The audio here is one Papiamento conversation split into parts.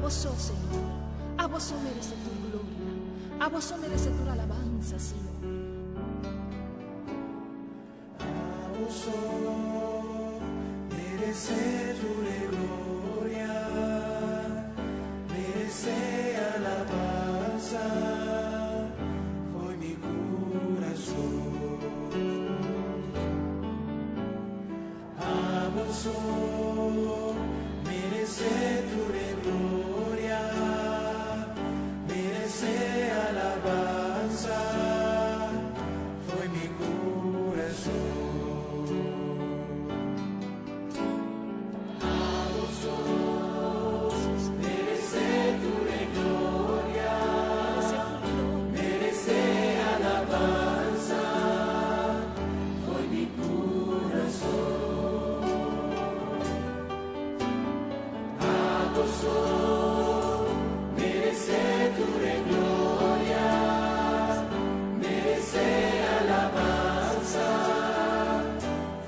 Abo so, Señor. Abo so merece tur gloria. Abo so merece tur alabansa, Señor. Abo so merece tur gloria, merece alabansa, fo'i mi curason. Abo so merece tur gloria, merece alabansa, fo'i mi curason. Abo so merece tur gloria, Merece tur gloria. merece alabansa, fo'i mi curason. Abo so merece tur gloria, merece alabansa,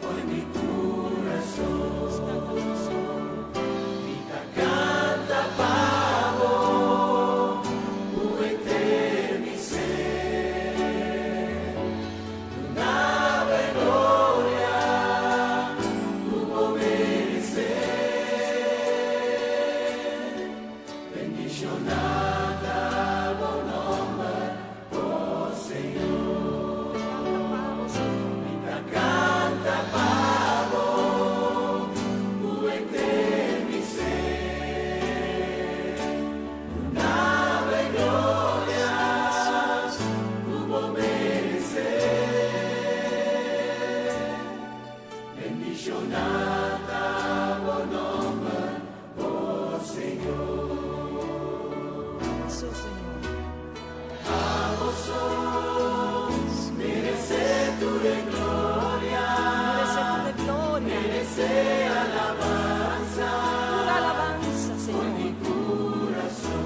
fo'i mi curason. Mi ta canta pa bo, ku henter mi ser. Duna bo gloria, ku bo merece. Bendiciona ta bo nomber, oh Señor. Canta pa bo, Señor. Mi ta canta pa bo, ku henter mi ser. Duna bo gloria, ku bo merece. Bendiciona ta bo nomber, oh Señor. Abo so, Señor. Abo so merece tur gloria, Merece tur gloria. merece alabansa, Tur alabansa, fo'i mi Señor. curason.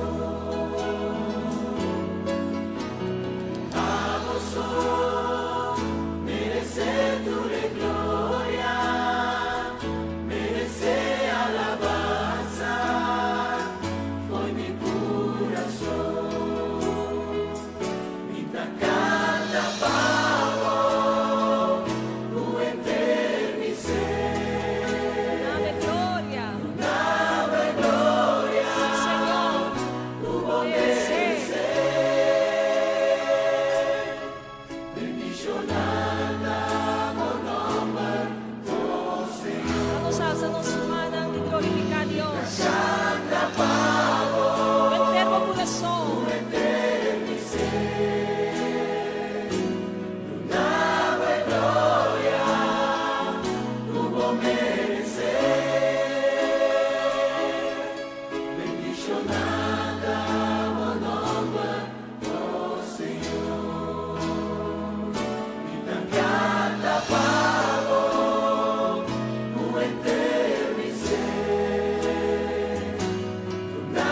Abo so merece tur gloria, merece alabansa, fo'i mi curason. Mi ta canta pa bo, ku henter mi ser. Dame gloria. Dame gloria, Sí, Señor. ku bo Merece. merece. Bendiciona ta bo nomber, oh Señor. Vamos a alza nos mannan y glorifica na Dios. Canta pa bo, Henter bo curason. henter mi ser. Duna bo gloria, ku bo merece. Bendiciona ta bo nomber, oh Señor. Mi ta canta pa bo, ku henter mi ser. Duna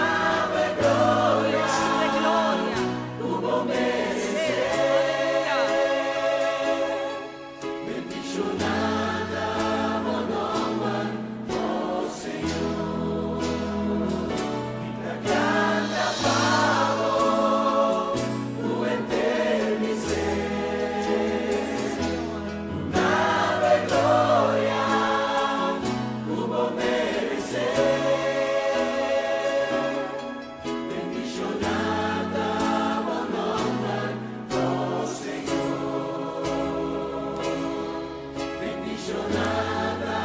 bo gloria, Dios de gloria. ku bo merece. Aleluya. Bendiciona ta bo nomber, oh Señor. Mi ta canta pa bo, ku henter mi ser. Duna bo gloria, ku bo merece. Bendiciona ta bo nomber, oh Señor. Bendiciona ta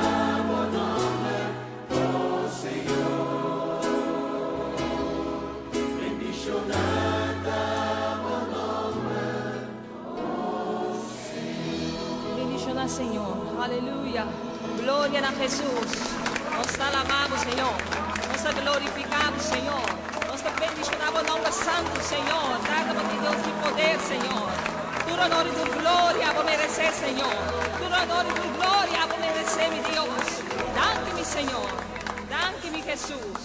bo nomber, oh Señor. Bendiciona ta bo nomber, oh Señor. Bendiciona Señor. Aleluya. Gloria na Jesus. Nos ta alaba, Señor. Nos ta glorifica, Señor. Nos ta bendiciona bo nomber santo, Señor. Tata, Dios di poder, Señor. Tur honor y tur gloria bo merece, Señor. Tur honor y tur gloria bo merece, mi Dios. Danki, mi Señor. Danki, mi Jesus.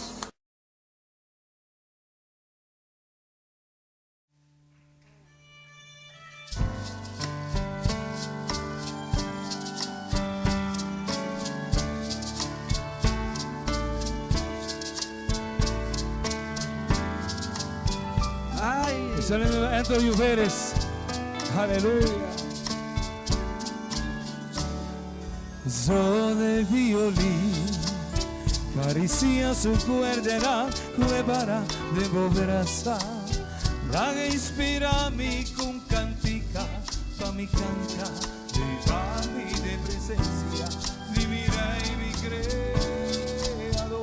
Saliendo Anthony Lluveres. Aleluya. Zona violin, Caricia su cuerda, para de brasa. Laga inspira mi con cantica, pa mi canta, pa mi de presencia, di mi rey, mi creador.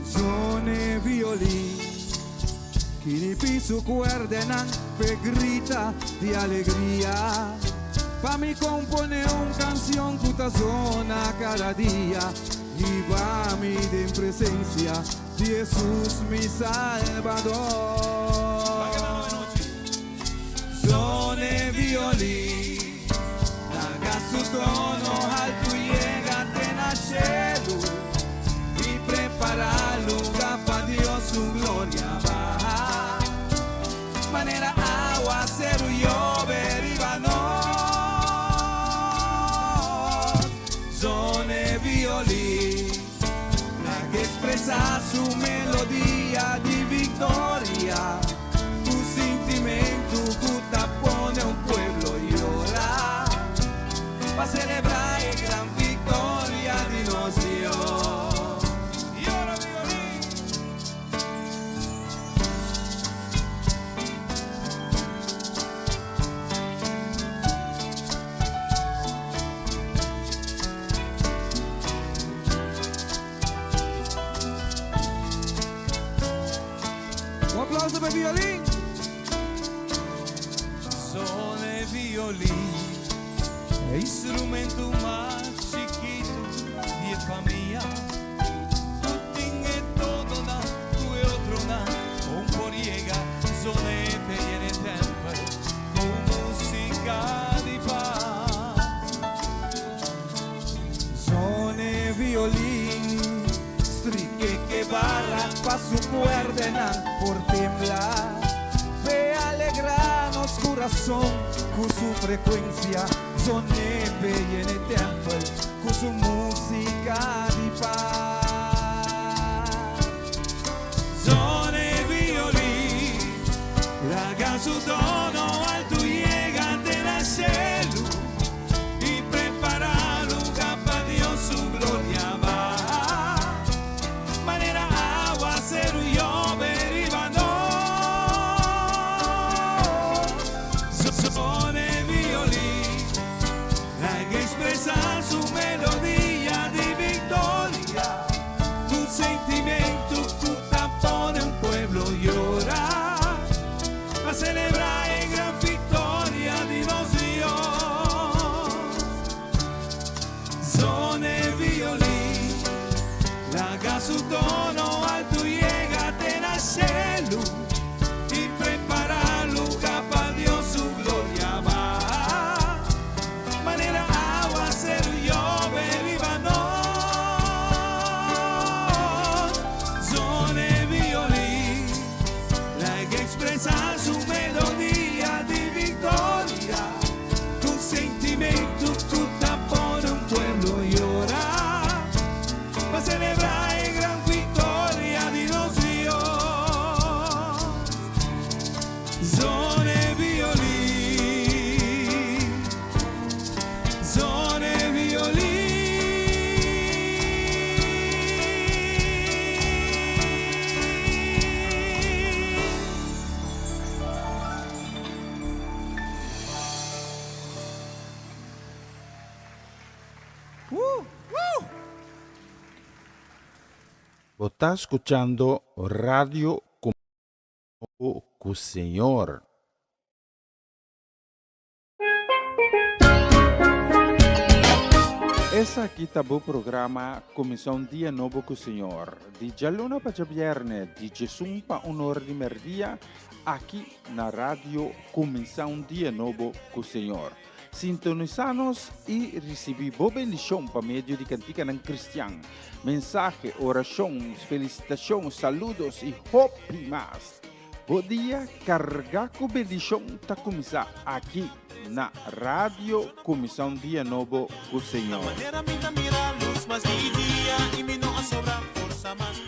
Zona e violin, Kinipi su cuerdanan pe grita di alegria. Pa mi compone un cancion cu ta zona cada dia. Hiba mi den presencia di Jesus mi Salbador. Zona e violin, laga su tono alto yega te na cielo y prepara luga pa Dios su gloria baha. Manera awacero yobe riba nos. Zona e violin, laga expresa su melodia di victoria. Un sentimento cu ta pone un pueblo yora pa celebra e gran victoria di nos Dios. Yora violin. Un aplauso pa violin. Zona e violin, e instrumento mas chikito di famia. Cu tin e tononan, cu e otronan no por yega. Zon'e pa yena tempel, cu musica di paz. Zona e violin, strike kebara pa su cuerdanan por tembla. Pe alegra nos curason cu su frecuencia. Zon'e pa yena tempel cu su musica di paz. Zona e violin, laga su tono alto yega te na cielo y prepara luga pa Dios su gloria baha. Manera awacero yobe riba nos. Zona e violin, laga expresa su melodia di victoria. Un sentimento cu ta pone un pueblo yora pa celebra e gran victoria di nos Dios. Zona e violin, laga su tono alto yega te na cielo y prepara luga pa Dios su gloria baha. Manera awacero yobe riba nos. Zona e violin, laga expresa su melodia di victoria. Un sentimento cu ta pone un pueblo yora pa celebra e gran victoria di nos Dios. Zona e violin, zona e violin. Bo ta scuchando Radio cu Señor. Esaki ta bo programa Cuminsa un Dia Nobo cu Señor. Di djaluna pa djabierne, di djesun pa un or di merdia, aki na Radio Cuminsa un Dia Nobo cu Señor. Sintonisa nos y ricibi bo bendicion pa medio di canticanan cristian, mensahe, oracion, felicitacion, saludos y hopi mas. Bo dia carga cu bendicion ta cuminsa aki na Radio Cuminsa un Dia Nobo cu Señor. Manera mi ta mira luz mas di dia y mi no a sobra forza mas.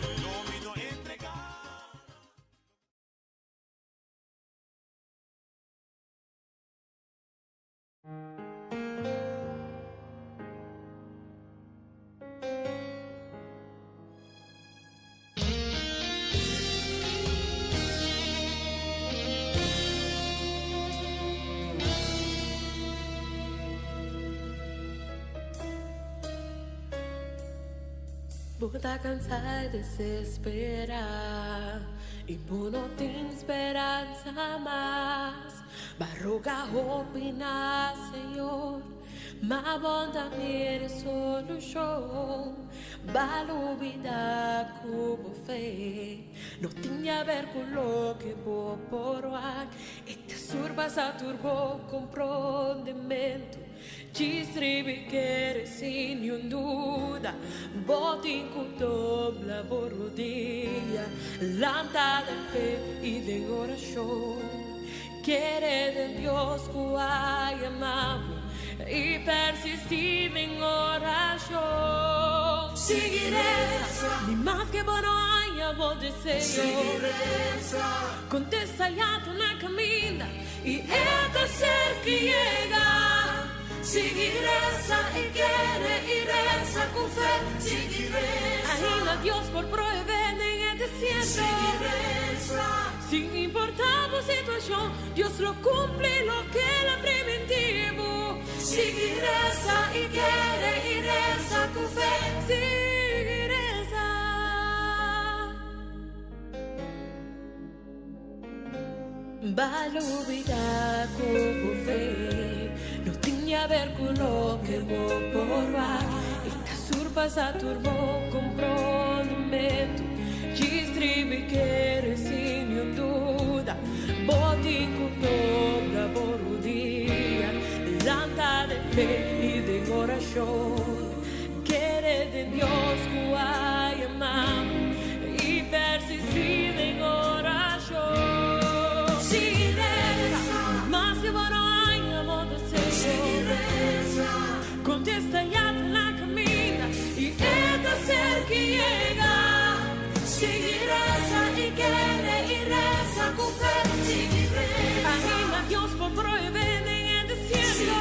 Bo ta kansa i desesperá i bo no tin speransa mas. B'a roga hopi na Señor, ma bo n'ta mira solushon. B'a lubidá ku bo fe no tin di aber ku loke bo por wak. E ta surpasá tur bo komprondementu. Djis riba i kere sin niun duda. Bo tin ku dobla bo rodia, lanta den fe i den orashon. Kere den Dios ku a yama bo i persistí den orashon. Sigui resa, ni maske bo no haña bo deseo. Kontesta ya ta na kaminda. I e ta serka yega. Sigui resa i kere i resa ku fe. Sigui resa. Ainda Dios por prohibé den e desierto. Sigui resa. Sin importá bo situashon, Dios lo kumpli loke el a primintí bo. Sigui resa i kere i resa ku fe. Sigui resa. B'a lubidá ku bo fe no tin di aber ku loke bo por wak. E ta surpasá tur bo komprondementu. Djis tribi kere sin niun duda. Bo tin ku dobla bo rudia, lanta den fe i den orashon. Kere den Dios ku a yama bo i persistí den orashon. Sigui resa, maske bo no haña bo deseo. Kontesta ya ta na kaminda i e ta serka i yega. Sigui resa i kere i resa ku fe. Ainda Dios por prohibé den e desierto.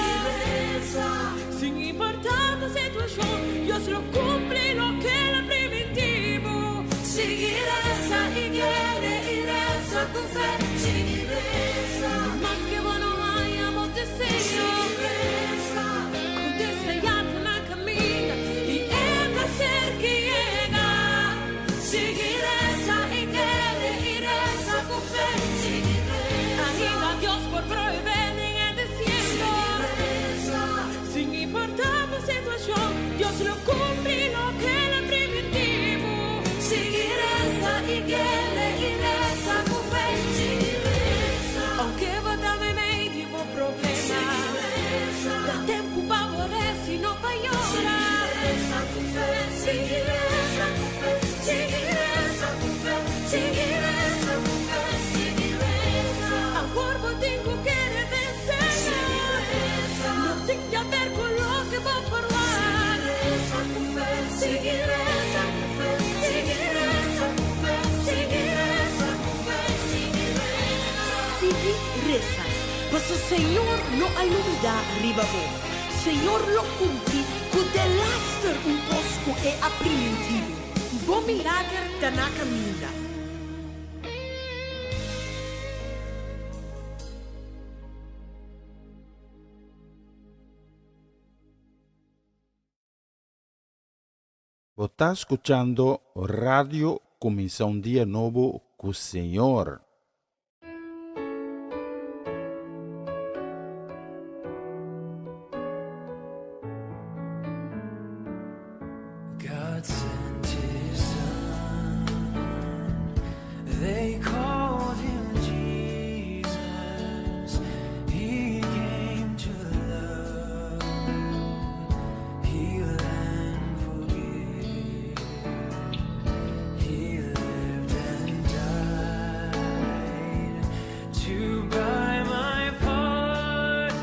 Sin importá bo situashon, Dios lo kumpli loke el a primintí bo. Sigui resa i kere i resa ku fe. Sigui resa. Maske bo no haña bo deseo. Sigui resa. Kontesta ya ta na kaminda i e ta serka i yega. Sigui resa i kere i resa ku fe. Sigui resa. Ainda Dios por prohibé den e desierto. Sin importá bo situashon, Dios lo kumpli loke el a primintí bo. Sigui resa i kere i resa ku fe. Sigui resa. Ounke bo ta meimei di bo problema. Sigui resa. Ta tempu pa bo resa i no pa yora. Sigui resa ku fe. Sigui resa ku fe. Sigui resa ku fe. Sigui resa ku fe. Sigui resa. Awor bo tin ku kere vense. No tin di aber ku loke bo por wak. Sigui resa ku fe. Sigui resa ku fe. Sigui resa ku fe. Sigui resa. Sigui resa, paso Señor no a lubidá riba bo. Señor lo kumpli ku delaster un kos ku e a primintí bo. Bo milager ta na kaminda. Bo ta skuchando Radio Kuminsá un Dia Nobo ku Señor. God sent his son. They called him Jesus. He came to love, heal and forgive. He lived and died to buy my pardon.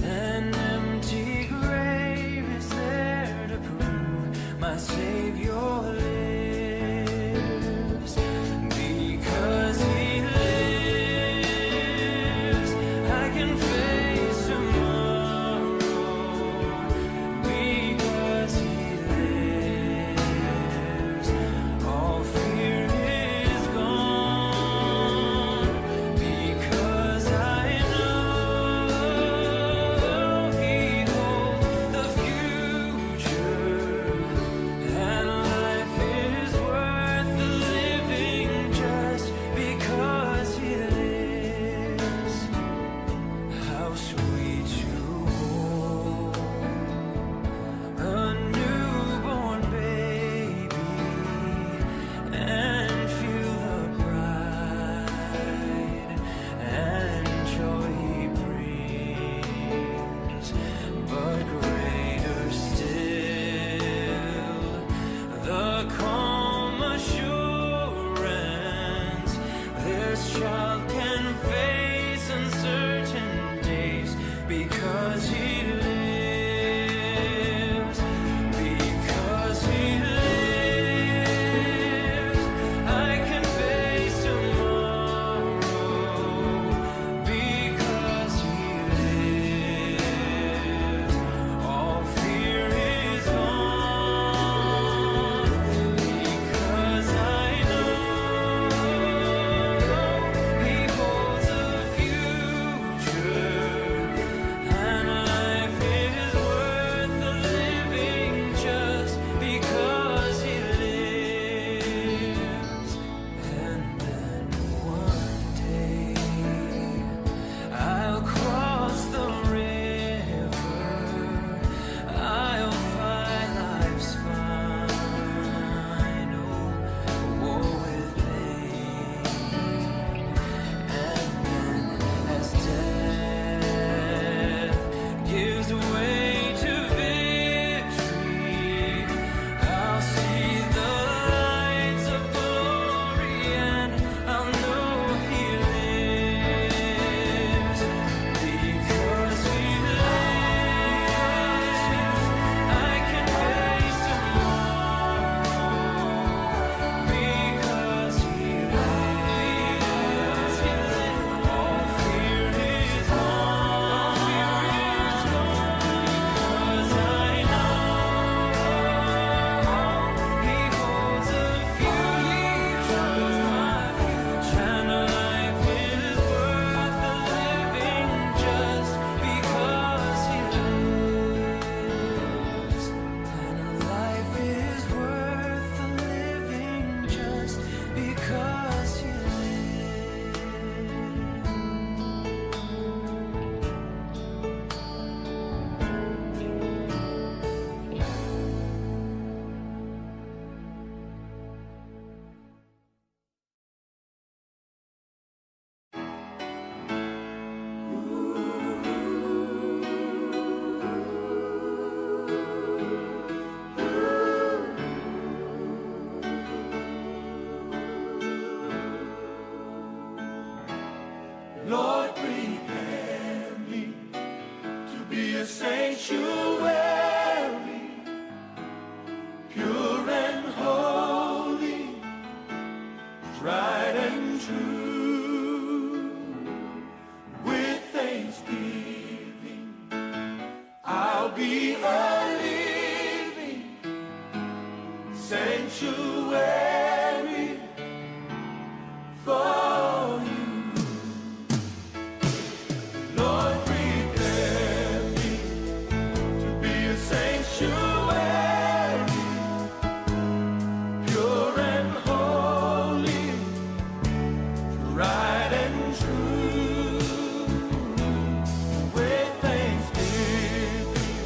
An empty grave is there to prove my sanctuary, pure and holy, tried and true. With thanksgiving, I'll be a living sanctuary for you. Lord, prepare me to be a sanctuary, pure and holy, tried and true. With thanksgiving,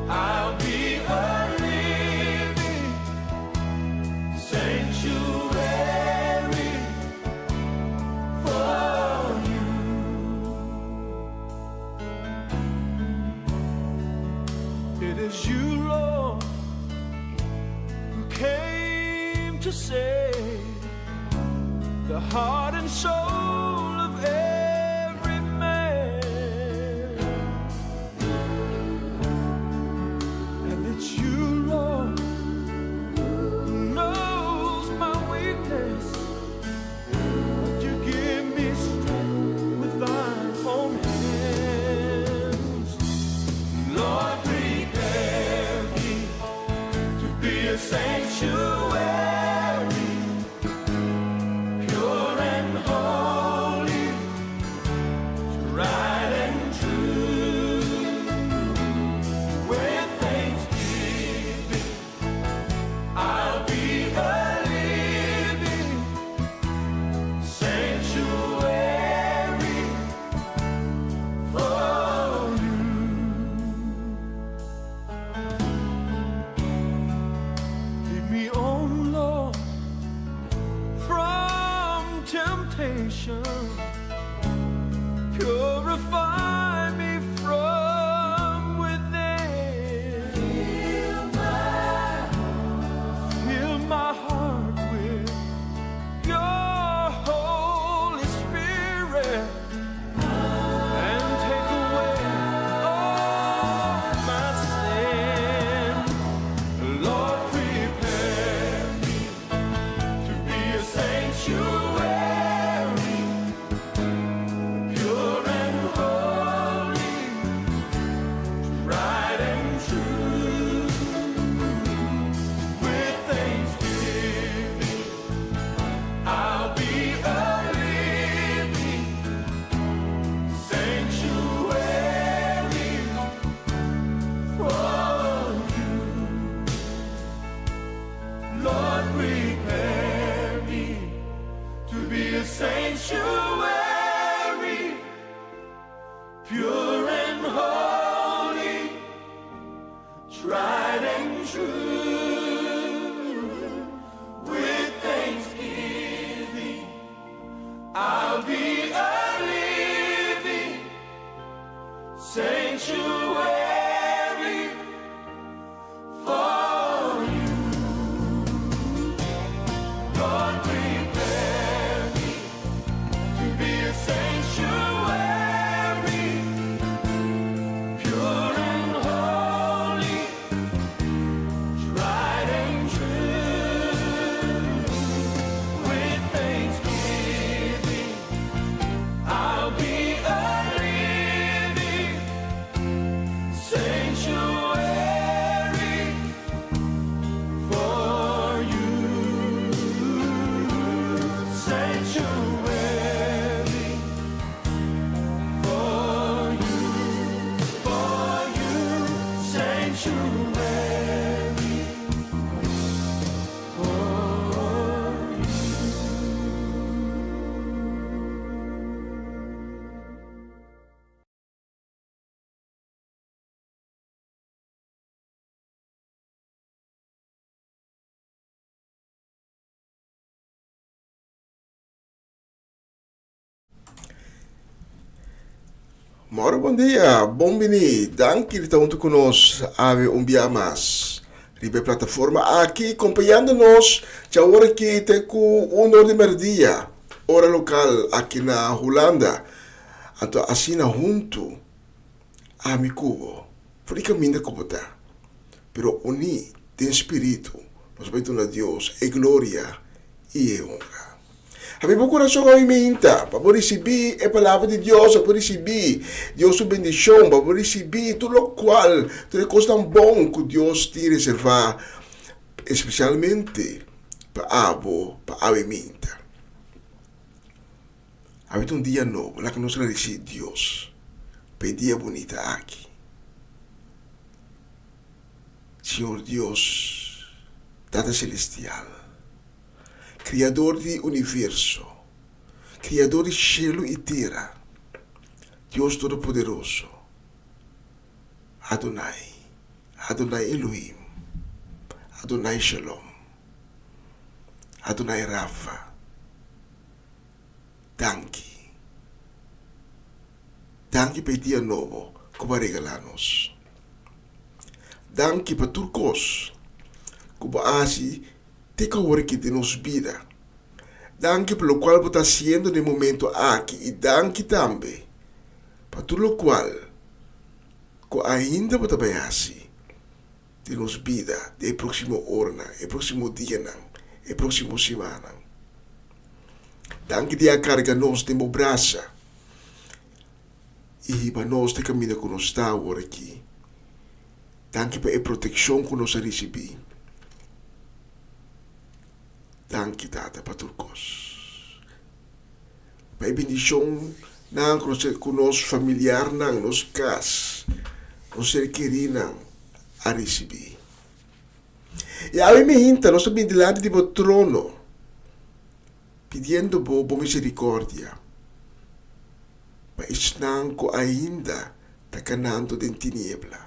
I'll be a living sanctuary for you. It is you, Lord, who came to save the heart and soul of every man. And it's you, Lord, who knows my weakness. But you give me strength with thine own hands. Lord, prepare me to be a sanctuary, pure and holy, tried and true. With thanksgiving, I'll be a living sanctuary for you. Lead me on, Lord, from temptation. Purify me from within. Fill my heart with your Holy Spirit and take away all my sin. Lord, prepare me to be a sanctuary, pure and holy, tried and true. With thanksgiving, I'll be a living sanctuary for you. Lord, prepare me to be a sanctuary, pure and holy, tried and true. With thanksgiving, I'll be a living sanctuary for you. Lord, prepare me to be a sanctuary, pure and holy, tried and true. With thanksgiving, I'll be a living sanctuary for you. Sanctuary for you, for you, sanctuary for you. Mauro, bon dia, bon bini. Danki di ta huntu ku nos awe un bia mas. Riba e plataforma aki, kompañando nos djawor aki te ku un or di merdia, ora lokal aki na Hulanda. Anto asina huntu, ami ku bo. For di kaminda ku bo ta, pero uní den spiritu, nos bai duna Dios e gloria i e honra. Habri bo kurason awe minta pa bo risibí e Palabra di Dios, pa bo risibí Dios su bendishon, pa bo risibí tur lokual, tur e kosnan bon ku Dios tin reservá espesialmente pa abo, pa awe minta. Awe ta un dia nobo, laga nos gradisí Dios pa e dia bunita aki. Señor Dios, Tata Selestial, Kriador di universo, Kriador di shelu i tera, Dios Todopoderoso, Adonai, Adonai Elohim, Adonai Shalom, Adonai Rafa, danki. Danki pa e dia nobo ku bo a regalá nos. Danki pa tur kos ku bo a hasi te ku awor aki den nos bida. Danki pa lokual bo ta hasiendo den e momento aki i danki tambe pa tur lokual ku ainda bo ta bai hasi den nos bida den e próksimo oranan, e próksimo dianan, e próksimo simannan. Danki di a karga nos den bo brasa i hiba nos te kaminda ku nos ta awor aki. Danki pa e protekshon ku nos a risibí. Danki, Tata, pa tur kos. Pa e bendishonnan ku nos ku nos familiarnan, nos kas, nos ser kerínan a risibí. I awe mi hinta nos ta bini dilanti di bo trono, pidiendo bo bo miserikòrdia pa esnan ku ainda ta kanando den tiniebla.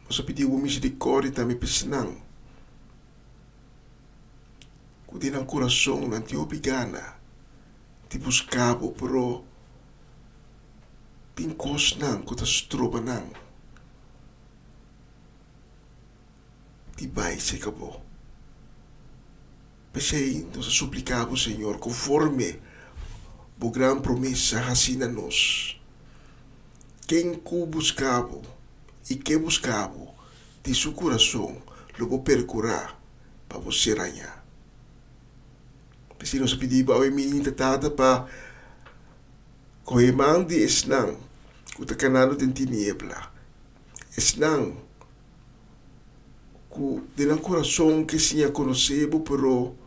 Nos a pidi bo miserikòrdia tambe pa esnan ku den nan kurason nan tin hopi gana di buska bo, pero tin kosnan ku ta stroba nan di bai serka bo. P'esei nos a supliká bo, Señor, konforme bo gran promesa hasí na nos, Ken ku buska bo i ke buska bo di su kurason lo bo perkurá pa bo ser hañá. P'esei nos a pidi bo awe minita, Tata, pa kohe man di esnan ku ta kanando den tiniebla, esnan ku den nan kurason ke siña konosé bo pero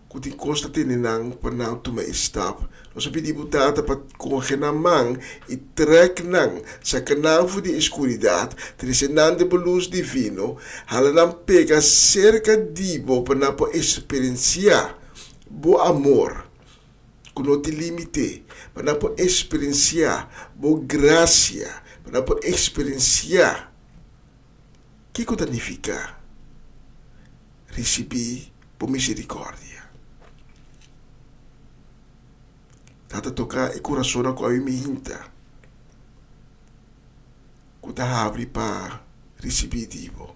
ku tin kos ta tene nan pa nan tuma e stap. Nos a pidi bo Tata pa kohe nan man i trèk nan, saka nan for di e skuridat, trese nan den bo lus divino, hala nan pega serka di bo pa nan por eksperensiá bo amor ku no tin límite, pa nan por eksperensiá bo grasia, pa nan por eksperensiá. Kiko ta nifiká risibí bo miserikòrdia? Tata toká e kurasonnan ku ami mi hinta ku ta habri pa risibí di bo.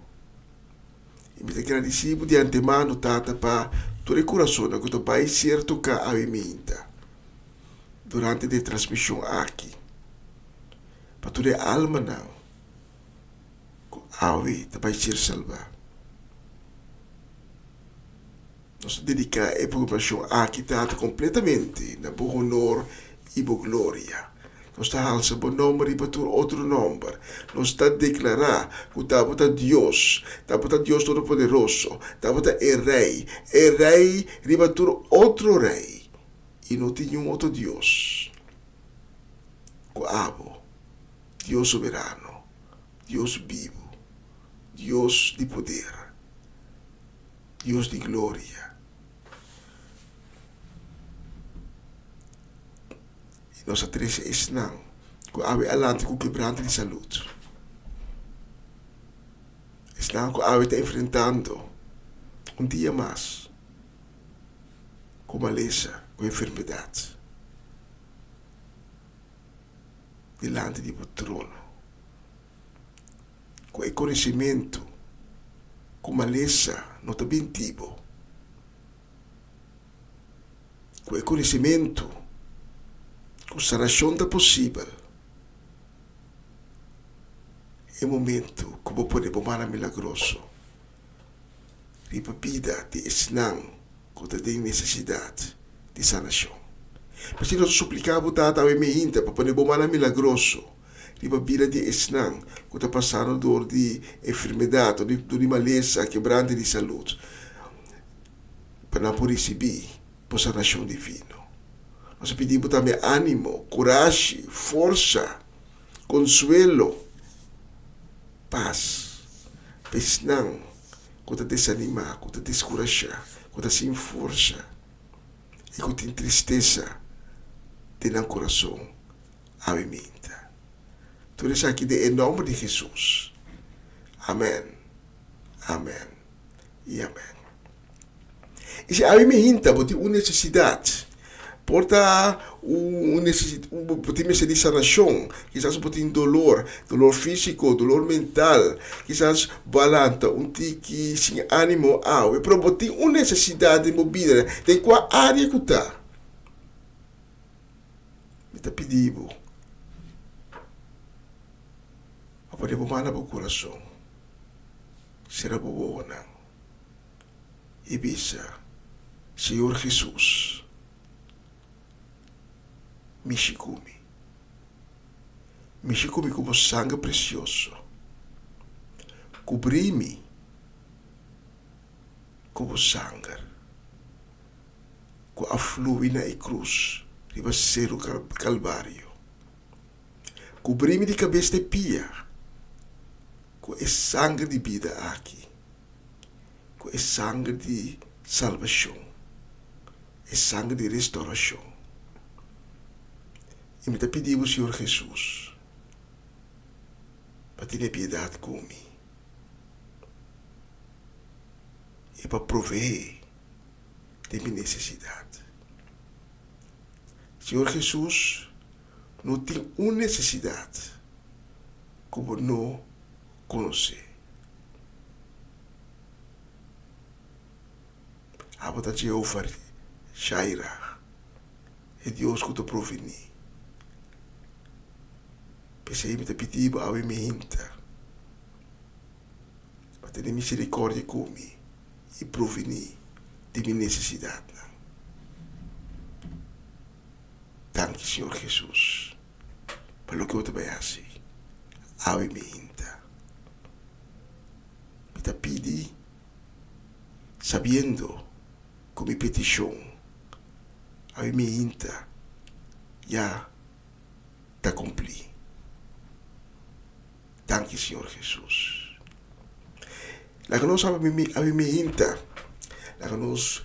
I mi ta gradisí bo di antemano, Tata, pa tur e kurasonnan ku ta bai ser toká ami mi hinta durante di e transmishon aki, pa tur e almanan. ku awe ta bai ser salbá. Nos ta dediká e programacion aki, Tata, kompletamente na Bo honor i Bo gloria. Nos ta halsa Bo nòmber riba tur otro nòmber. Nos ta deklará ku ta Bo ta Dios, ta Bo ta Dios Todopoderoso, ta Bo ta e Rei, e Rei riba tur otro rei, i no tin niun otro Dios ku abo. Dios soberano, Dios bibu, Dios di poder, Dios di gloria. I nos a trese esnan ku awe a lanta ku kebrante di salud, esnan ku awe ta enfrentando un dia mas ku malesa, ku enfermedad. dilanti di bo trono. Ku e konosimentu ku malesa no ta binti bo. Ku e konosimentu ku sanashon ta posibel. e momento ku bo pone bo mannan milagroso riba bida di esnan ku ta den nesesidat di sanashon. P'esei nos ta supliká bo, Tata, awe meinta pa pone bo mannan milagroso riba bida di esnan ku ta pasando dor di enfermedat, dor di malesa, kebrante di salud, pa nan por risibí bo sanashon divino. Nos a pidi bo tambe ánimo, kurashi, forsa, konsuelo, pas pa esnan ku ta desanimá, ku ta deskurashá, ku ta sin forsa i ku tin tristesa den nan kurason awe minta. Tur esaki den e nòmber di Hesus. Amèn, amèn i amèn. I si awe mihinta bo tin un nesesidat, por ta un bo tin mester di sanashon, kisas bo tin dolor, dolor físiko, dolor mental, kisas bo a lanta un tiki sin ánimo awe, pero bo tin un nesesidat den bo bida, den kua área ku ta, mi ta pidi bo pa pone bo man na bo kurason, sera bo wowonan. i bisa, Señor Hesus, mishi ku mi. Mishi ku mi ku bo sanger presioso. Kubrí mi ku bo sanger ku a flui na e krus riba seru Kalvario. Kubrí mi di kabes te pia ku e sanger di bida aki. Ku e sanger di salbashon, e sanger di restaurashon. I mi ta pidi bo, Señor Hesus, pa tene piedat ku mi i pa proveé den mi nesesidat. Señor Hesus, no tin un nesesidat ku bo no konosé. Abo ta Jehová Jireh, e Dios ku ta provení. P'esei mi ta pidi bo awe mi hinta pa tene miserikordia ku mi i provení di mi nesesidatnan. Danki, Señor Hesus, pa loke bo ta bai hasi awe mi hinta. Mi ta pidi sabiendo ku mi petishon awe mi hinta ya ta kumplí. Danki Señor Hesus. Laga nos awe mi hinta, laga nos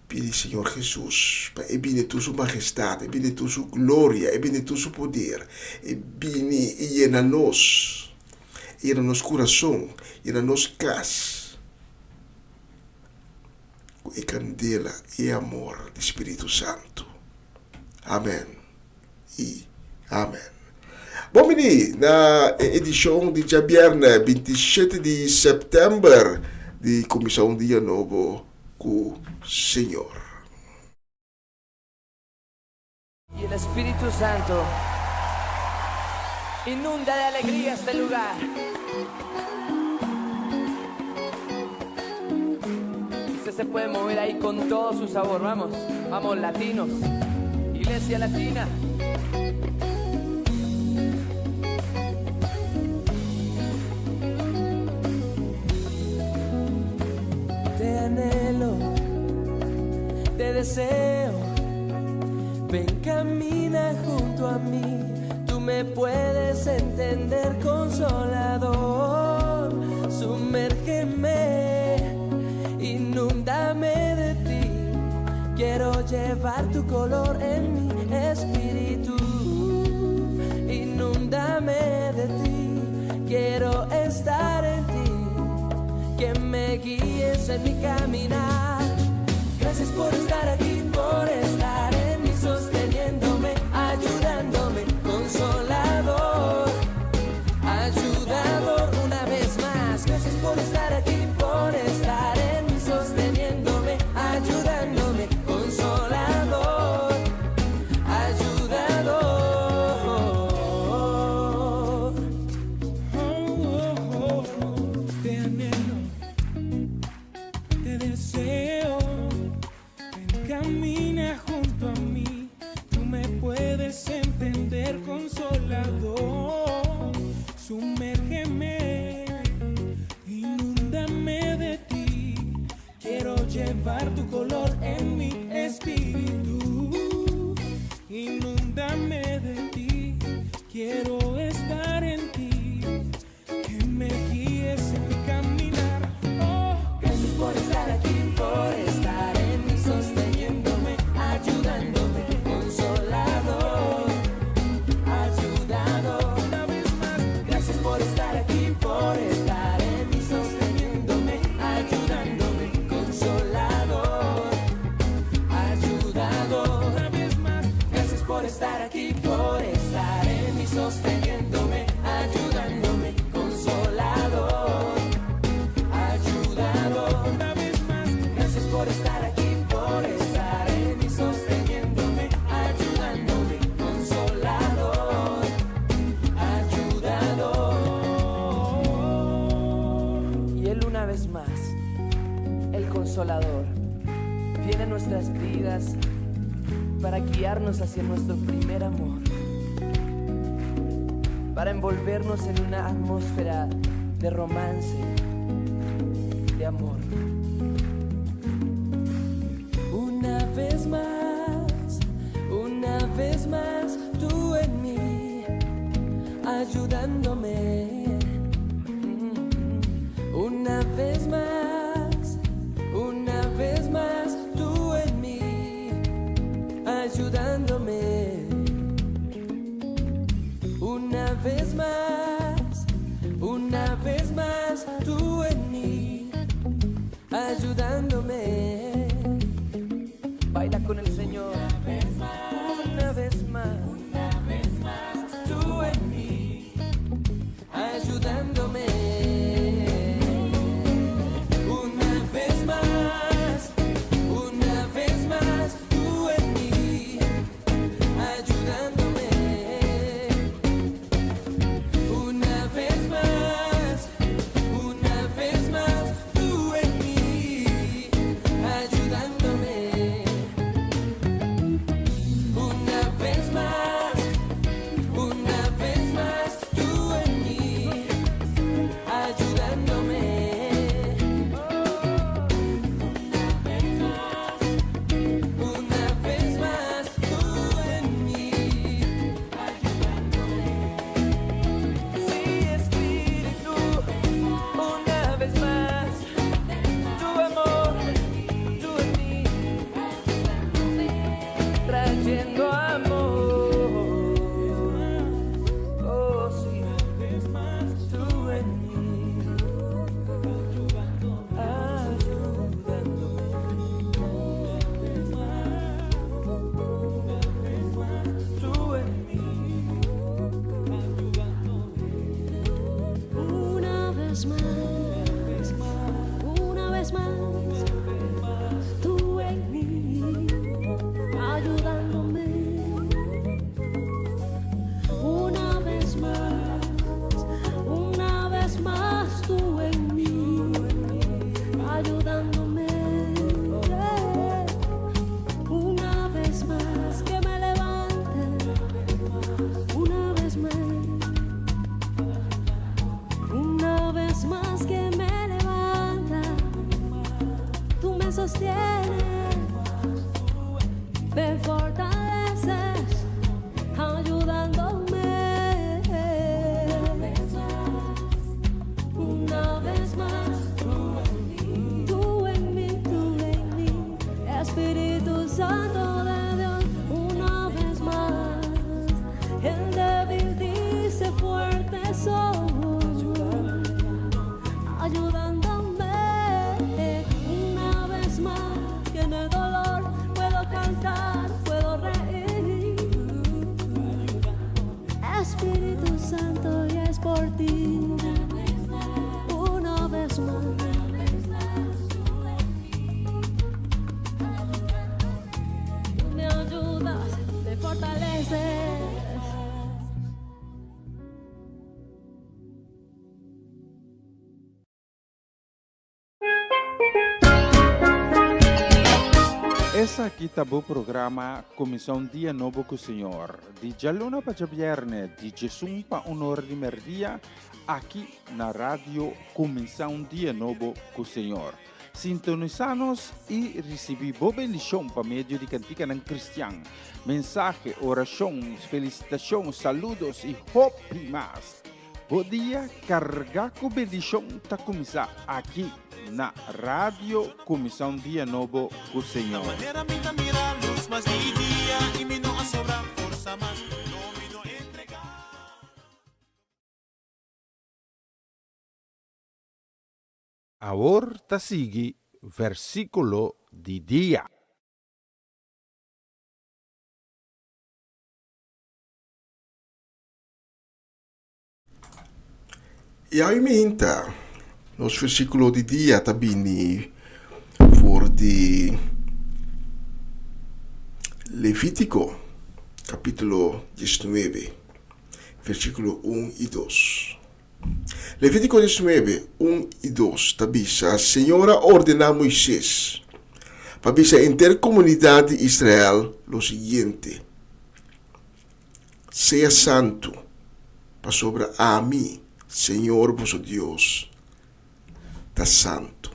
Pidi Señor Hesus pa e bini tur su majestad, e bini tur su gloria, e bini tur su poder, e bini i yena nos, yena nos kurason, yena nos kas ku e kandela i e amor di Spiritu Santu. Amen i amen. Bon bini na e edishon di djabièrnè 27 di sèptèmber di Kuminsá un Dia Nobo. ku Señor. Y el Espíritu Santo inunda de alegría este lugar. Usted se puede mover ahí con todo su sabor. Vamos, vamos, latinos. Iglesia Latina. Te anhelo, te deseo. Ven, camina junto a mí. Tú me puedes entender, consolador. Sumérgeme, inúndame de ti. Quiero llevar tu color en mi espíritu. Inúndame de ti. Quiero estar en ti. Que me guíes en mi caminar. Gracias por estar aquí, por estar en mí, sosteniéndome, ayudándome, consolador, ayudador una vez más. Gracias por estar aquí, por estar en mí, sosteniéndome, ayudándome, consolador, ayudador. Cuídame de ti, quiero estar en ti, que me guíes en mi caminar. Oh, Gracias por estar aquí, por estar en mí, sosteniéndome, ayudándome, consolador, ayudador. Una vez más, Gracias por estar aquí, por estar en mí, sosteniéndome, ayudándome, consolador, ayudador. Una vez más, Gracias por estar aquí, por estar en mí, sosteniéndome, ayudándome, consolador, ayudador. Una vez más, Gracias por estar aquí, por estar en mí, sosteniéndome, ayudándome, consolador, ayudador. Y Él una vez más, el consolador, viene a nuestras vidas para guiarnos hacia nuestro primer amor, para envolvernos en una atmósfera de romance, de amor. Una vez más, una vez más, tú en mí, ayudándome. Una vez más, una vez más, tú en mí, ayudándome. Una vez más, una vez más, tú en mí, ayudándome. Baila con el Señor. Una vez más, una vez más, tú en mí, ayudándome. Una vez más, una vez más, tú en mí, ayudándome. Una vez más, una vez más, tú en mí, ayudándome. Una vez más, una vez más, tú en mí, ayudándome. Una vez más, tú en mí, ayudándome. Sí, Espíritu, una vez más, tu amor, tú en mí, trayendo amor. Oh, sí, tú en mí, ayudándome. Tú en mí. Una vez más, una vez más, tú en mí, ayudándome. Una vez más, una vez más, tú en mí, ayudándome. Una vez más que me levante, una vez más. Una vez más que me levanta, tú me sostienes, me fortaleces, ayudándome. Una vez más, tú en mí, tú en mí, Espíritu Santo de Dios, una vez más, el débil dice fuerte soy, ayudándome. Una vez más que en el dolor puedo cantar, puedo reír. Espíritu Santo, y es por ti. Una vez más. Tú me ayudas, me fortaleces. Esaki ta bo programa Kuminsá un Dia Nobo ku Señor, di djaluna pa djabièrnè di djesun pa un or di mèrdia, aki na Radio Kuminsá un Dia Nobo ku Señor. Sintonisá nos i risibí bo bendishon pa medio di kantikanan kristian, mensahe, orashon, felisitashon, saludos i hopi mas. Bo dia kargá ku bendishon ta kuminsá aki na Radio Kuminsá un Dia Nobo ku Señor. Awor ta sigui versíkulo di dia. I awe minta, nos versíkulo di dia ta bini for di Levítiko kapítulo diesnuebe, versíkulo un i dos. Levítiko diesnuebe, un i dos ta bisa, Señor a ordená Moisés pa bisa henter komunidat di Israel lo siguiente, Sea santu, pasobra ami, Señor boso Dios, ta santu.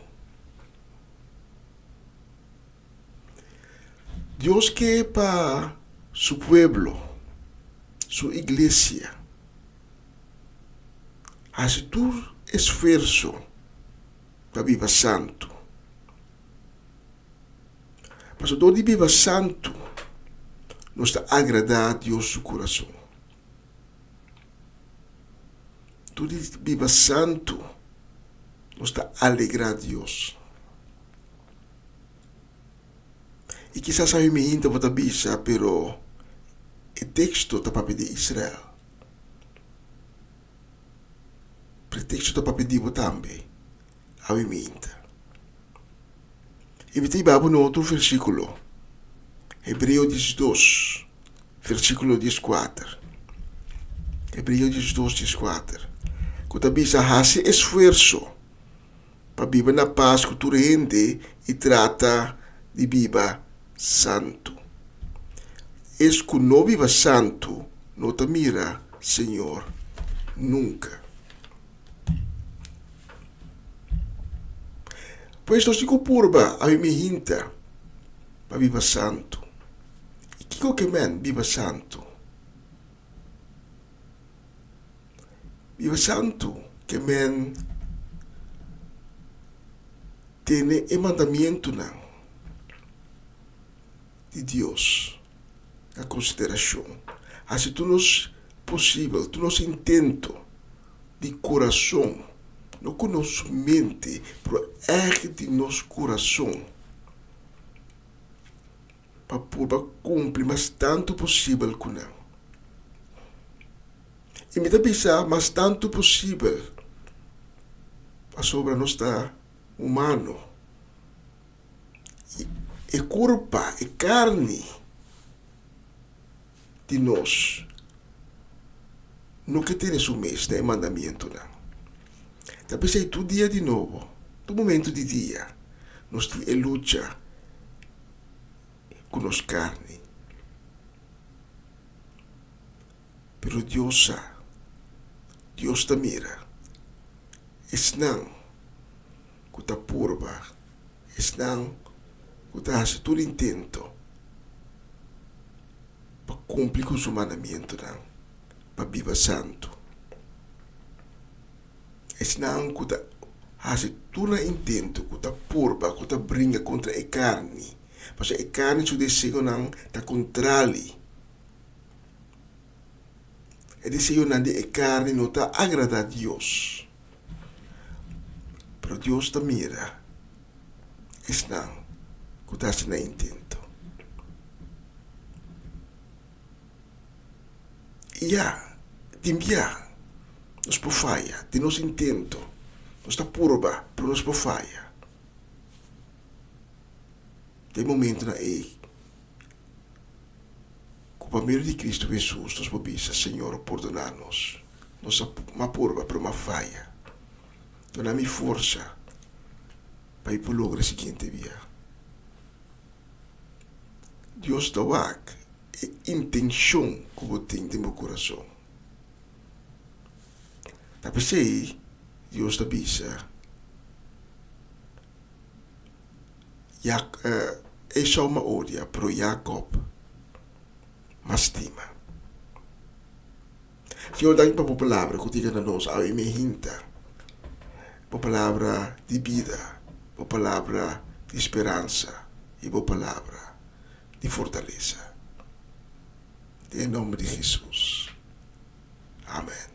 Dios ke pa su pueblo, su iglesia, hasi tur esfuerso pa biba santu. Pasobra dor di biba santu, nos ta agradá Dios su kurason. Dor di biba santu, nos ta alegrá Dios. I kisas awe mihinta bo ta bisa, pero e teksto ta papia di Israel. Pero e teksto ta papia di bo tambe, awe mihinta. I mi ta hiba bo na otro versíkulo, Hebreo diesdos, versíkulo dieskuater. Hebreo diesdos, dieskuater, ku ta bisa, Hasi esfuerso pa biba na pas ku tur hende i trata di biba santu. Es ku no biba santu no ta mira Señor nunka. Pues nos tin ku purba a mi hinta pa biba santu. I kiko ke men biba santu? Biba santu ke men tene e mandamientunan di Dios na konsiderashon. Hasi tur nos posibel, tur nos intento di kurason, no ku nos mente, pero ègt di nos kurason, pa purba kumpli mas tantu posibel ku nan. I mi ta bisa mas tantu posibel pasobra nos ta humano. I e kurpa, e karni di nos no ke tene su mes na e mandamientonan. Ta p'esei tur dia di nobo, tur momento di dia, nos tin e lucha ku nos karni. Pero Dios sa, Dios ta mira esnan ku ta purba, esnan ku ta hasi tur intento pa kumpli ku su mandamientonan, pa biba santu. Esnan ku ta hasi tur nan intento, ku ta purba, ku ta bringa kontra e karni, pasobra e karni su deseonan ta kontrali. E deseonan di e karni no ta agradá Dios. Pero Dios ta mira esnan ku ta hasi nan intento. I ya, tin bia nos por faya den nos intento. Nos ta purba, pero nos por faya. Den momentonan ei. Ku pa medio di Kristu Hesus nos por bisa, Señor, pordoná nos. Nos a ma purba, pero m'a faya. Duna mi forsa pa mi por logra e siguiente bia. Dios ta wak e intenshon ku bo tin den bo kurason. Ta p'esei Dios ta bisa. Jak, Esau m'a odia, pero Jakob m'a stima. Señor, danki pa bo palabra ku ta yega na nos awe mi hinta. Bo palabra di bida, bo palabra di speransa i bo palabra di fortalesa. Den e nomber di Hesus. Amen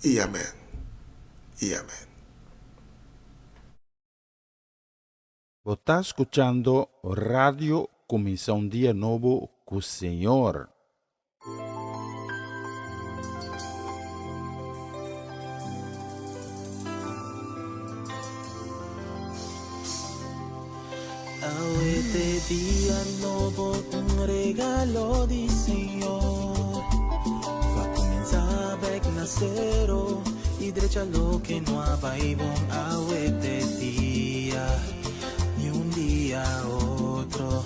i amen i amen. Bo ta skuchando Radio Kuminsá un Dia Nobo ku Señor. Awe t'e dia nobo, un regalo di Señor. Pa kuminsá bek na sero i drecha loke no a bai bon. Awe t'e dia, ni un dia otro.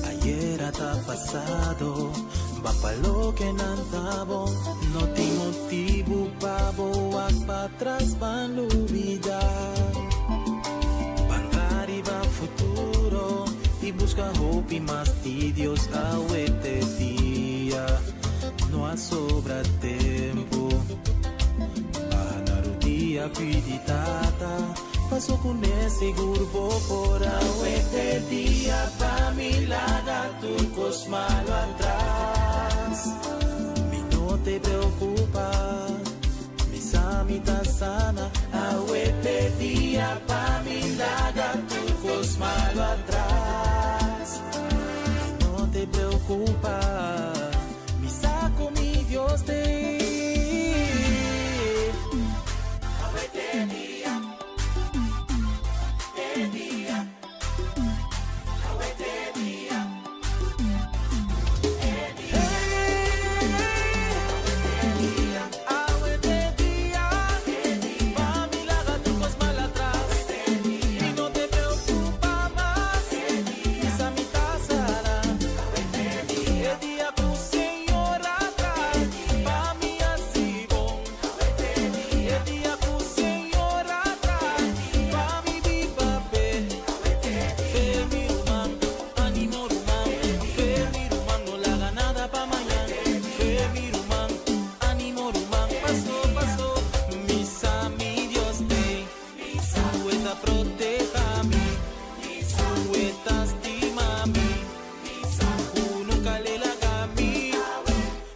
Ayera ta pasado, ban pa loke nan ta bon. No tin motibu pa bo wak patras, ban lubida. Ban tra riba futuro i buska hopi mas di Dios. Awe t'e dia, no a sobra tempu. Baha na rudia pidi Tata. Paso ku ne sigur bo por awe te dia pa mi laga tur kos malo atras. Mi no te preokupa, mi sa mi ta sana. Awe te dia pa mi laga tur kos malo atras. Mi no te preokupa, mi sa ku mi Dios te. Awe te dia.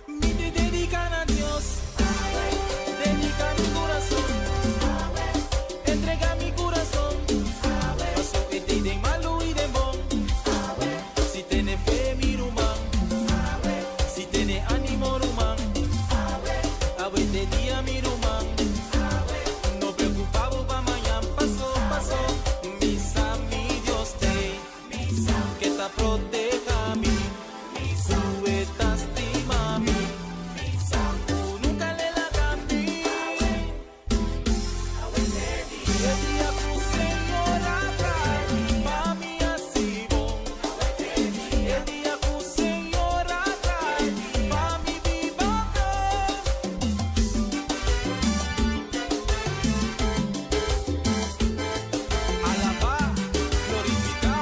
Mi te dedica na Dios, dedica mi curason, entrega mi curason, paso e tei den malu y den bon. Si tene fe mi ruman, si tene animo ruman, awe te dia mi ruman, no preocupa bo pa mañan, paso paso, mi sa mi Dios tei, ke ta proteha mi. Ku e ta stima mi. Ku nunka le laga mi. E dia ku Señor a traha pa mi hasi bon. E dia ku Señor a traha pa mi biba bon. Alabá, glorifiká.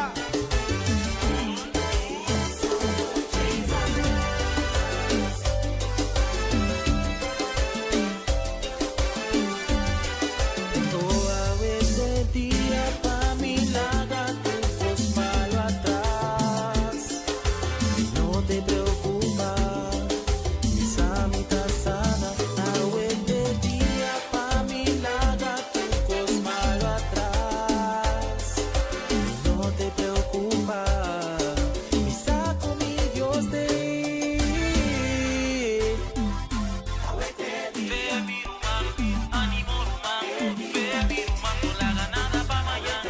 Mi sa ku mi Dios t'ei. Fe mi ruman, animo ruman. Fe mi ruman, no laga nada pa mañan.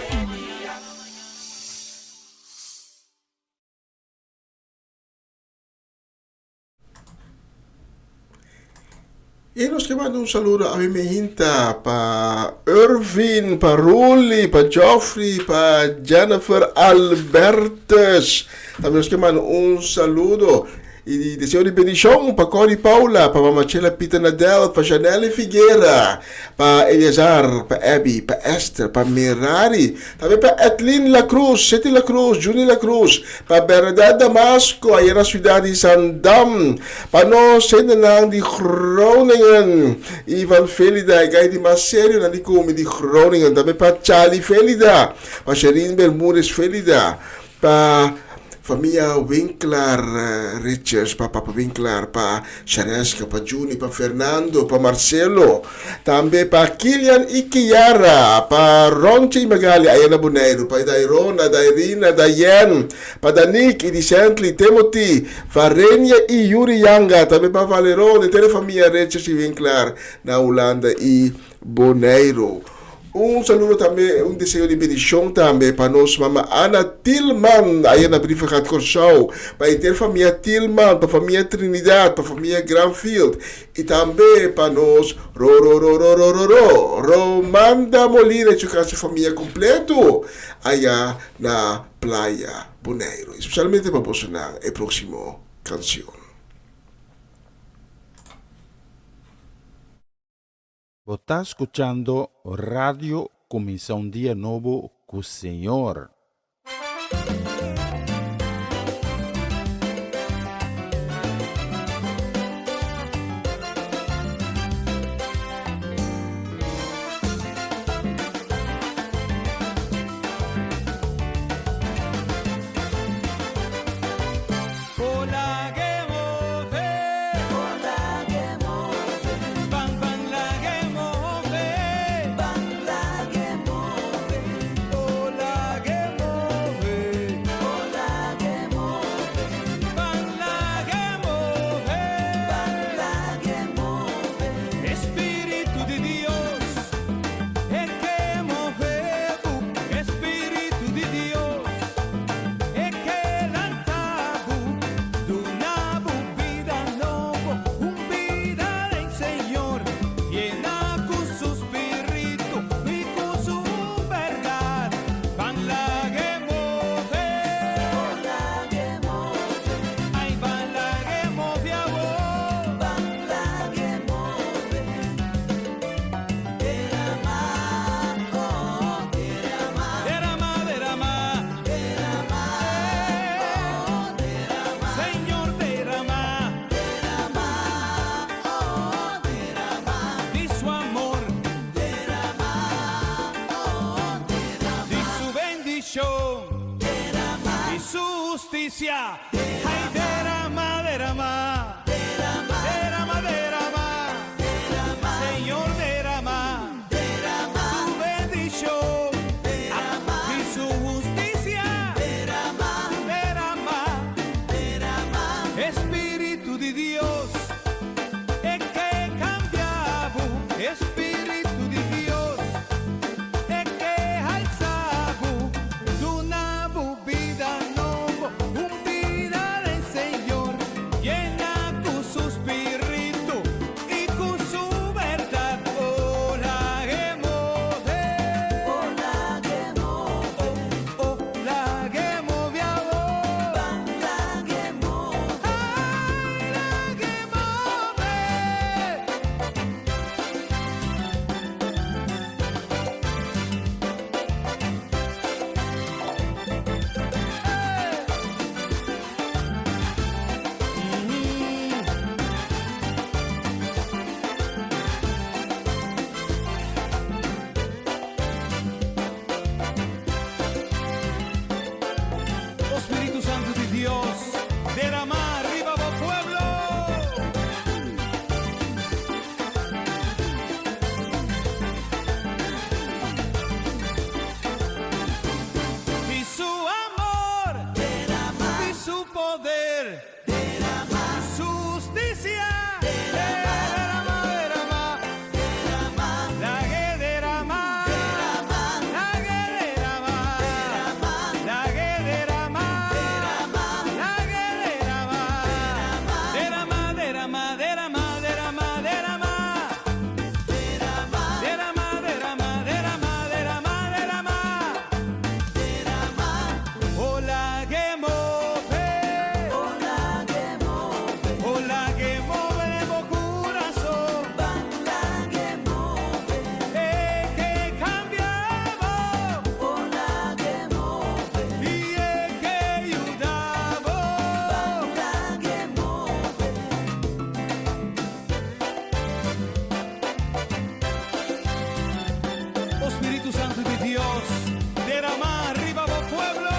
Y nos ke manda un saludo a mi mehinta pa Irvin, pa Ruli, pa Geoffrey, pa Jennifer Albertus. Tambe nos ke manda un saludo. I deseo di bendishon pa Corrie Paula, pa Mama Chela Pita Nadel, pa Janelle Figuera, pa Eleazar, pa Abby, pa Esther, pa Merari, tambe pa Edlin La Cruz, City La Cruz, Juni La Cruz, pa Bernadette Damasco aya na siudat di Zandam, pa nos hendenan di Groningen, Ivan Felida, e gai di mas serionan di kumi di Groningen, tambe pa Charlie Felida, pa Sherine Bermudez Felida, Pa famia Winklar Richards, pa papa Winklar, pa Shareska, pa Juni, pa Fernando, pa Marcelo, tambe pa Kilian i Kiara, pa Ronchi i Magali aya na Boneiru, pa Dairona, Dairina, Dayen, pa Danik i Dicently, Timothy, Varenia i Yuri Yanga, tambe pa Valeron, henter e famia Richards i Winklar na Hulanda i Boneiru. Un saludo tambe, un deseo di bendicion tambe pa nos mama Ana Tilman, aya na Brievengat Corsou, pa henter famia Tilman, pa famia Trinidad, pa famia Granfield, y tambe pa nos Rororororororo, Romanda Molina y su casi famia completo aya na Playa Boneiru. Especialmente pa bosonan e proximo cancion. Bo ta skuchando Radio Kuminsá un Dia Nobo ku Señor. Hola que move corazón. Banda que move. E ke kambia bo. Hola que move. I e ke yuda bo. Banda que move. Oh Spiritu Santu di Dios, derama riba bo pueblo.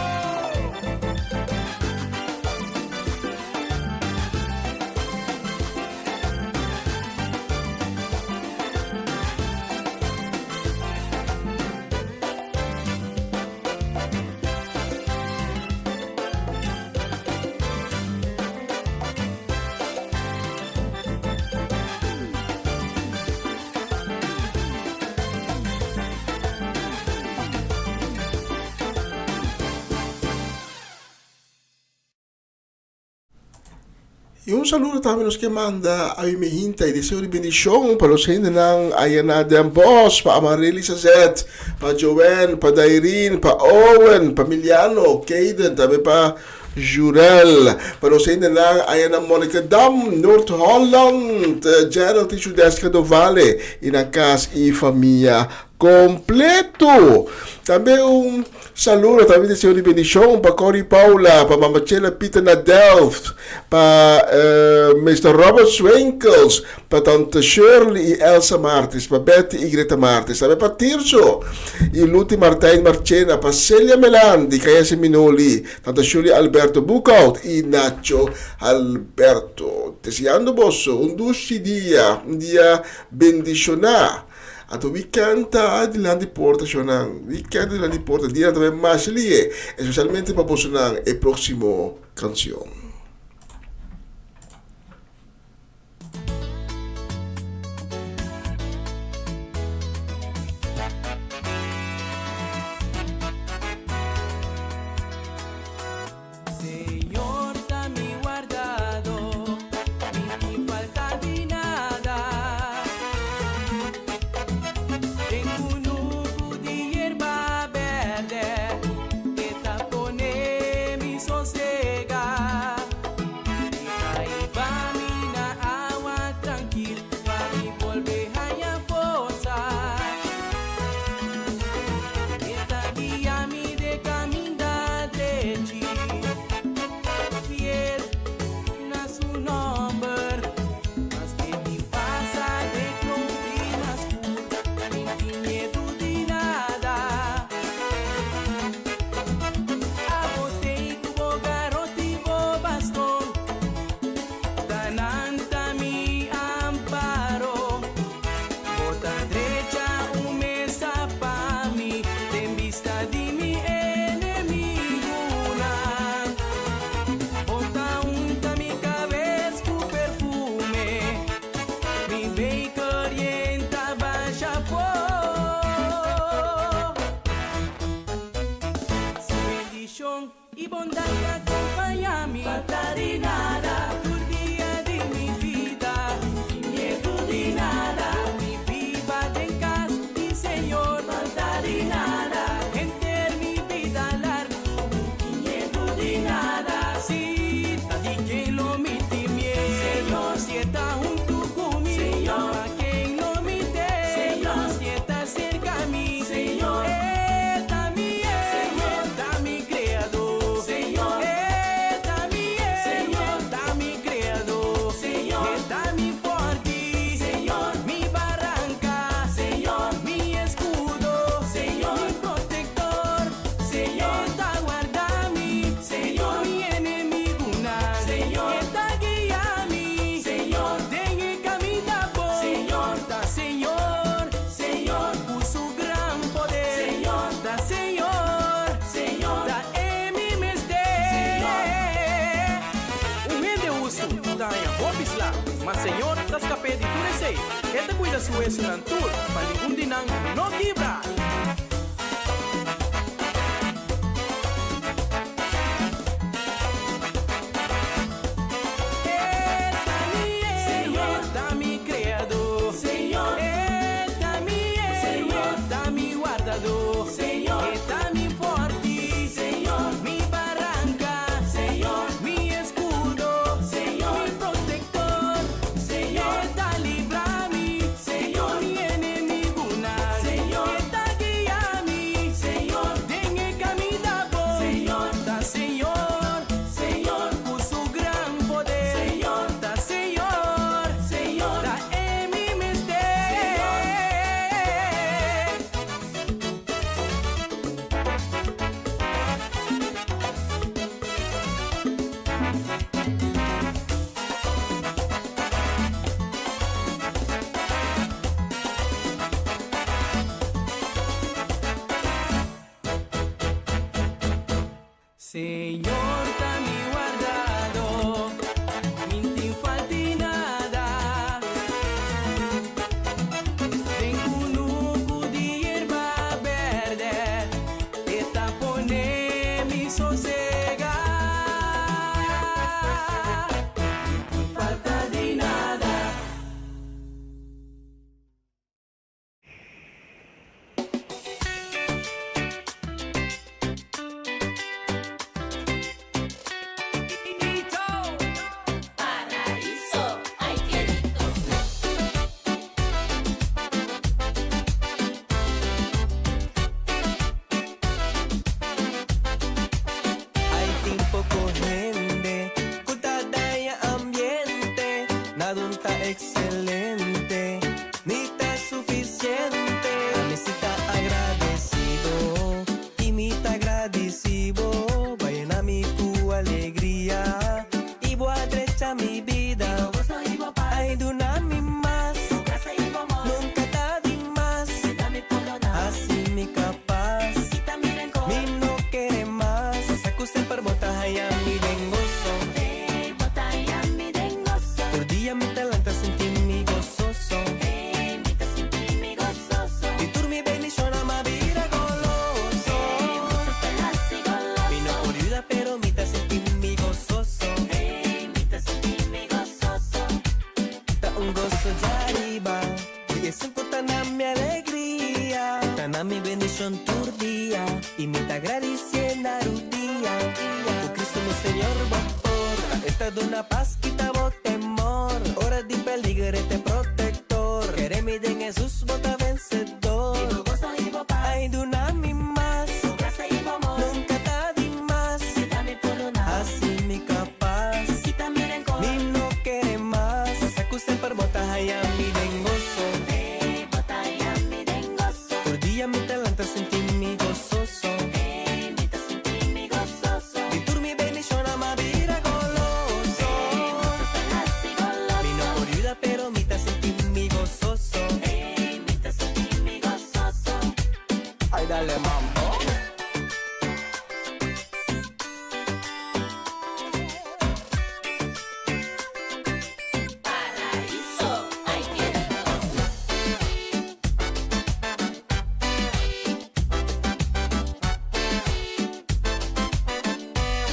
I un saludo tambe nos ke manda a mi hinta i deseo di bendishon pa los hendenan aya na Den Bosch, pa Amarelisa Zet, pa Joanne, pa Dairin, pa Owen, pa Miliano, Kaden, tambe pa Jurel, pa nos hendenan aya na Monnikendam, Noord-Holland, Gerald i Judeska Dovale i nan kas i famia kompleto. Tambe un saludo, tambe deseo di bendishon pa Corrie Paula, pa Mama Chela Pieter na Delft, pa Mister Robert Swinkels, pa Tante Shirley i Elsa Martis, pa Betty i Greta Martis, tambe pa Tirso i Luti Martijn Marchena, pa Celia Melan di Kayese Minoli, Tante Shirley Alberto Boekhout i Nacho Alberto. Deseando boso un dushi dia, un dia bendishoná. Anto weekend ta dilanti porta shownan, weekend ta dilanti porta, dianan ta bai masha lihe, especialmente pa bosonan e proximo cancion. Señor ta mi wardado, mi tin falta di nada. Den kunuku di yerba berde, e ta pone mi sosega. E ta hiba mi na awa trankil, pa mi bolbe haña forsa. E ta guia mi de kaminda drechi, fiel na su nomber. Maske mi pasa den klompi mas skur, mi tin miedu di nada. Abo tei ku bo garoti i bo baston, ta nan ta mi amparo. Bo ta drecha un mesa pa mi den bista di mi enemigunan. Bo ta unta mi kabes ku perfume, mi beker yen ta basha afó. Su bendishon i bondat ta kompañá mi. Falta di nada tur dia di mi bida, mi miedu di nada. Lo mi biba den kas di Señor. Falta di nada henter mi bida largu, mi miedu di nada. Si ta di ken lo mi tin miedu, Señor, si e ta huntu ku mi, Señor, pa ken lo mi teme, Señor, si e ta serka mi, Señor, e ta mi Señor, ta mi Creador, Señor, e ta mi Señor, ta mi Creador, Señor, e ta mi forti, Señor, mi baranca, Señor, mi escudo, Señor, mi protector, Señor, e ta warda mi, Señor, mi enemigunan, Señor, e ta guia mi, Señor, den e caminda bon, Señor, ta Señor, Señor, cu su gran poder, Señor, ta Señor, Señor, ta e mi mester. Un hende hustu ta haña hopi sla, ma Señor ta skap'é di tur esei. E ta kuida su wesunan tur, pa ningun di nan no kibra. E ta mi Señor, ta mi Creador. Señor, E ta mi Señor, ta mi Wardador. Señor, E ta mi Forti. Señor, mi Baranca. Señor, mi Escudo. Señor, mi Protector. Señor ta mi wardadó, mi n'tin falt'i nada. Den kunuku di yerba bèrdè, e ta pone mi sosegá. Mi n'tin falta di nada. Ay tin poko hende ku ta daña ambiente, Nadun ta excelente. Ni ta suficiente. Mi si ta agradecido y mi ta gradici bo. Bo a yena mi cu alegria y bo a drecha mi bida. Ay duna mi mas, nunca ta di mas. Haci mi capaz, mi no kere mas. Sa cu semper bo ta haya mi den gozo. Tur dia mi ta lanta sinti mi gososo. Di tur mi bendishonnan m'a bira goloso. Mi no por yuda pero mi ta sinti mi gososo. Ta un goso djariba di esun ku ta na mi alegria. Ta na mi bendishon tur dia i mi ta gradisié na rudia. Ku Cristo mi Señor bo por ta e ta duna pas kita bo temor. Ora di peligro e t'e protector. Kere mi den Hesus bo ta vencedor. Ay duna mi mas, nunca ta di mas. Haci mi capaz, mi no kere mas. Sa cu semper bo ta haya mi den goso. Tur dia mi ta lanta sinti mi gososo. Di tur mi bendishonnan m'a bira goloso. Mi no por yuda pero mi ta sinti mi gososo. Ay dale mambo.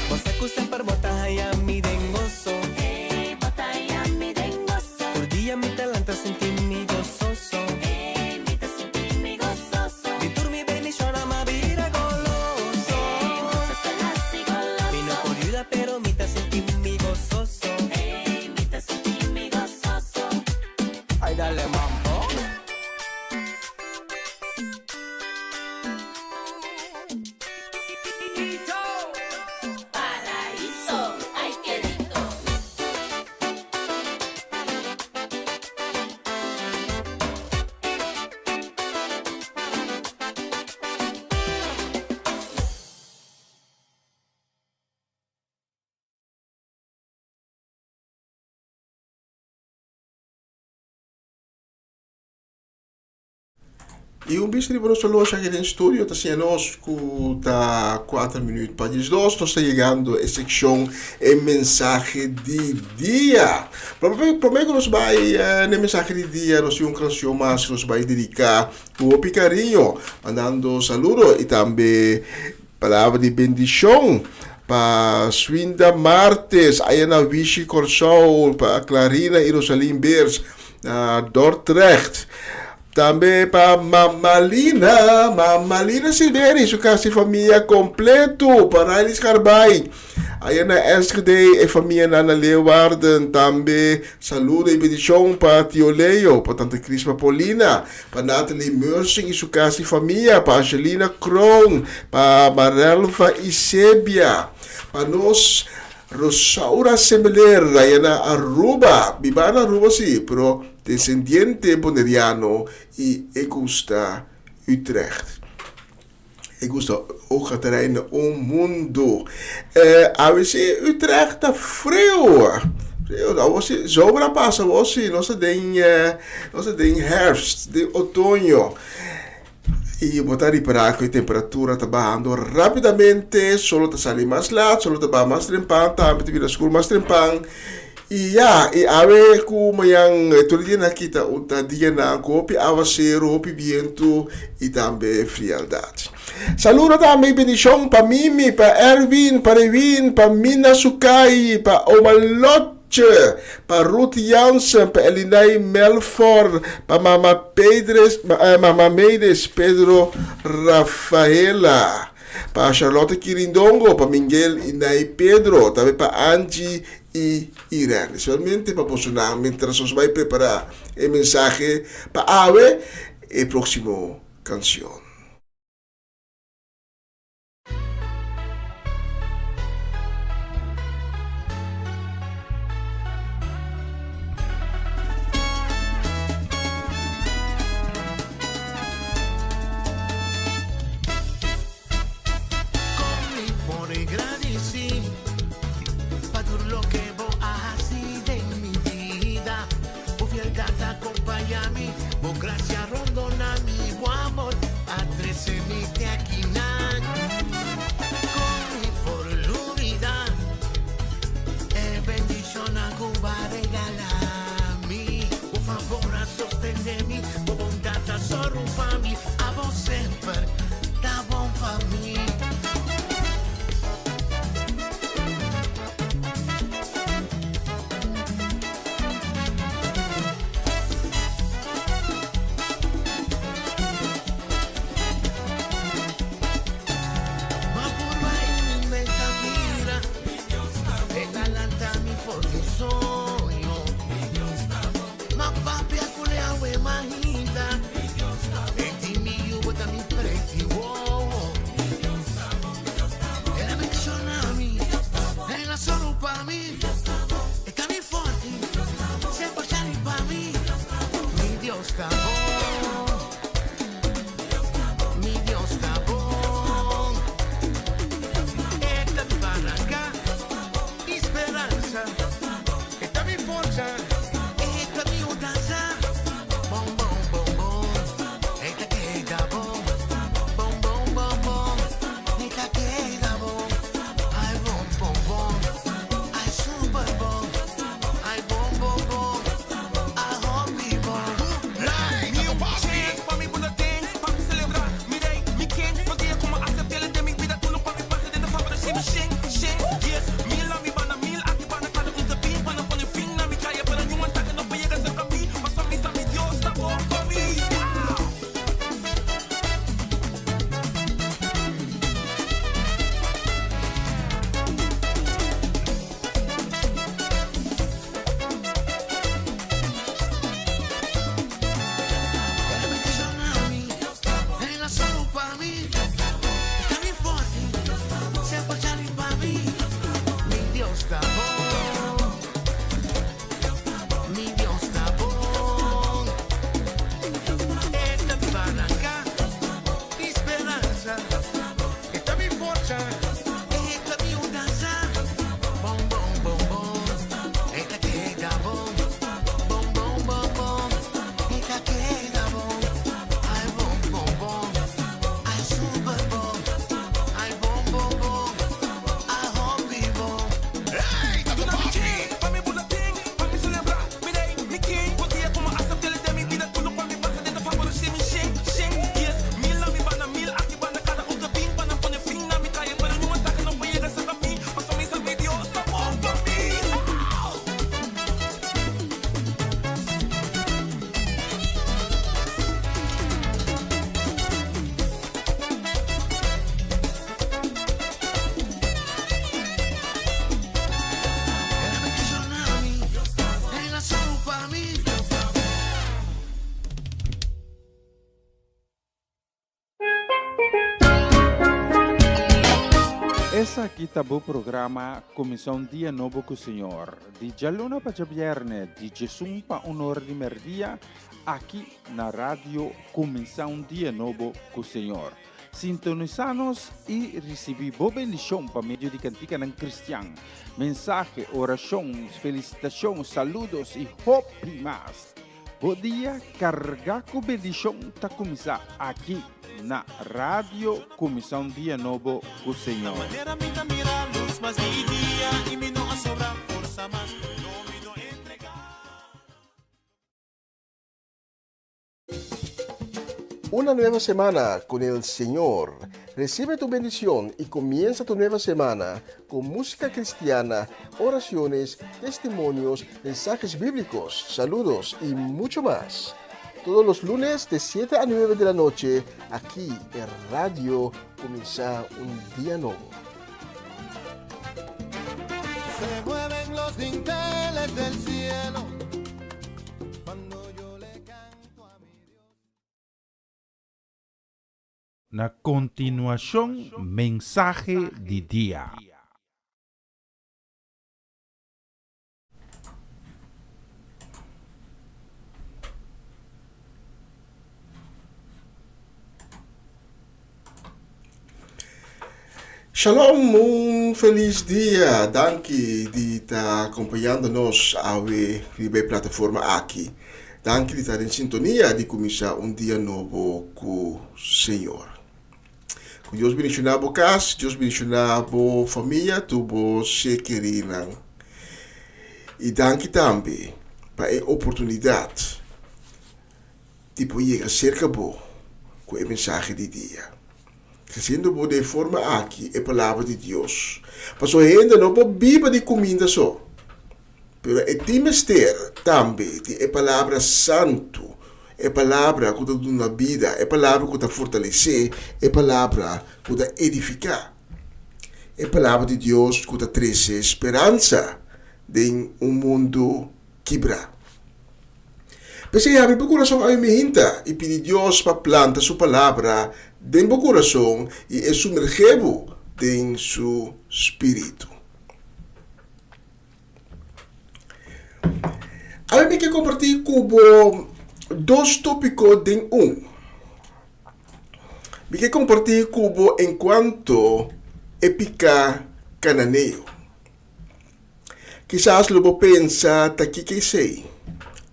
Bo sa ku semper bo ta haya mi den goso. Tur dia mi ta lanta sinti mi gososo. Di tur mi bendishonnan m'a bira goloso. Mi no por yuda pero mi ta sinti mi gososo. Ay dale mambo. Y un bista riba nos reloj aki den studio ta siña nos cu ta cuatro minuut pa diesdos. Nos ta yegando e seccion e mensahe di dia. Prome, prome cu nos bay eh, n'e mensahe di dia, nos tin un cancion mas cu nos bay dedica cu hopi cariño, mandando saludo y tambe palabra di bendicion pa Swinda Martes, aya na Wishi Corsou, pa Clarina y Rosalyn Beers, na Dordrecht. Tambe pa Mamalina, Mamalina Silveri, su casa y famia completo, pa Riley Scarbay, aya na Enschede, e famianan na Leeuwarden, tambe saludo y bendicion pa Tio Leo, pa Tante Crisma Paulina, pa Natalie Mersing y su casa y famia, pa Angelina Kroon, pa Marelva Isebia, pa nos Rosaura Semeler, aya na Aruba, biba na Aruba si, pero Descendiente Boneriano y e gusta Utrecht. E gusta ook Catharijne un mundo. Eh, awe si Utrecht ta friu. Friu, awo si zomer a pasa, awo si nos ta den, eh, nos ta den herfst, den otoño. I bo ta ripará ku e temperatura ta bahando rápidamente, solo ta sali mas lat, solo ta baha mas trempan, tambe ta bira skur mas trempan. I ya, i awe ku mañan tur e dianan aki ta un ta dianan ku hopi awaseru, hopi bientu i tambe frialdat. Saludo tambe i bendishon pa Mimi, pa Erwin, pa Rewin, pa Mina Sukai, pa Oma Lotje, pa Ruth Jansen, pa Elinay Melfor, pa Mama Pedres, Mama Medes, Pedro Rafaela, pa Charlotte Kirindongo, pa Mingel i Nay Pedro, tambe pa Angie i Irene. Especialmente pa bosonan mientras nos bai prepara e mensahe pa awe e proximo cancion. Esaki ta bo programa Kuminsá un Dia Nobo ku Señor, di djaluna pa djabièrnè, di djesun pa un ora di mèrdia, aki na Radio Kuminsá un Dia Nobo ku Señor. Sintonisá nos i risibí bo bendishon pa medio di kantikanan kristian, mensahe, orashon, felisitashon, saludos i hopi mas. Bo dia kargá ku bendishon ta kuminsá aki. na Radio Kuminsá un Dia Nobo ku Señor. Una nueva semana con el Señor. Recibe tu bendición y comienza tu nueva semana con música cristiana, oraciones, testimonios, mensajes bíblicos, saludos y mucho más. Todos los lunes de 7 a 9 de la noche, aquí en Radio Comienza un Día Nuevo. Se mueven los dinteles del cielo cuando yo le canto a mi Dios. Na kontinuashon mensahe di dia. Shalom, un feliz dia. Danki di ta acompañando nos awe riba e plataforma aki. Danki di ta den sintonia di cuminsa un dia nobo cu Señor. Ku Dios bendishoná bo kas, Dios bendishoná bo famia, tur bo ser kerinan. I danki tambe pa e oportunidat di por yega serka bo ku e mensahe di dia. Tresiendo bo den e forma aki e Palabra di Dios. Pasobra hende no por biba di kuminda so, Pero e tin mester tambe di e Palabra Santu, e Palabra ku ta duna bida, e Palabra ku ta fortalesé, e Palabra ku ta edifiká, e Palabra di Dios ku ta trese speransa den un mundu kibrá. P'esei habri bo kurason awe mihinta i pidi Dios pa planta su Palabra den bo kurason i e sumergé bo den su spiritu. Awe mi ke kompartí ku bo dos tópiko den un. Mi ke kompartí ku bo enkuanto e piká kananeo. Kisas lo bo pensa ta kiko esei.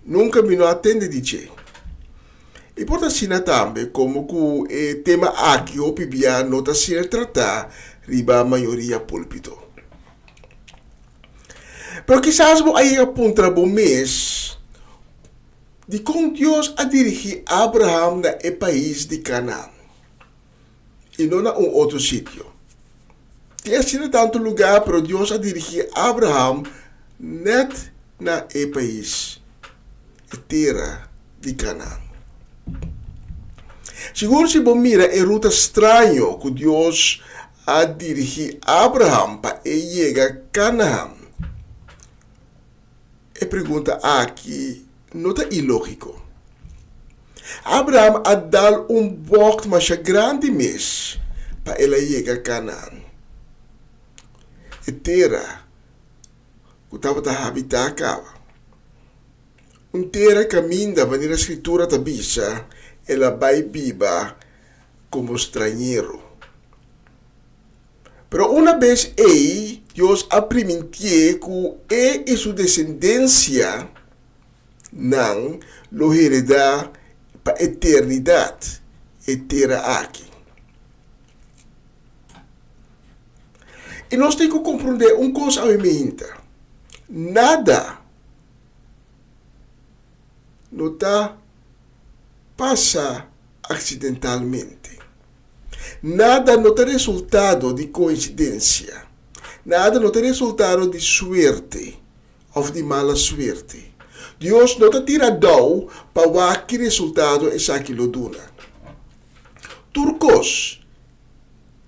Nunka mi no a tende di dje. I por ta asina tambe komo ku e tema aki hopi bia no ta ser tratá riba mayoria púlpito. Pero kisas bo a yega puntra bo mes, Dikon Dios a dirigí Abraham na e pais di Kanaan i no na un otro sitio? Tin asina tantu lugá, pero Dios a dirigí Abraham nèt na e pais, e tera di Kanaan. Sigur si bo mira e ruta straño ku Dios a dirigí Abraham pa e yega Kanahan, e pregunta aki no ta ilógiko. Abraham a dal un bògt masha grandi mes pa el a yega Kanaan, e tera ku tabata habitá kaba. Un tera kaminda, manera Skritura ta bisa, el a bai biba komo strañero. Pero una bes ei, Dios a primintié ku e i su desendensia nan lo heredá pa eternidat e tera aki. I nos tin ku komprondé un kos awe meinta, nada no ta pasa aksidentalmente. Nada no ta resultado di koinsidensia. Nada no ta resultado di suerte òf di mala suerte. Dios no ta tira dou pa wak ki resultado esaki lo duna. Tur kos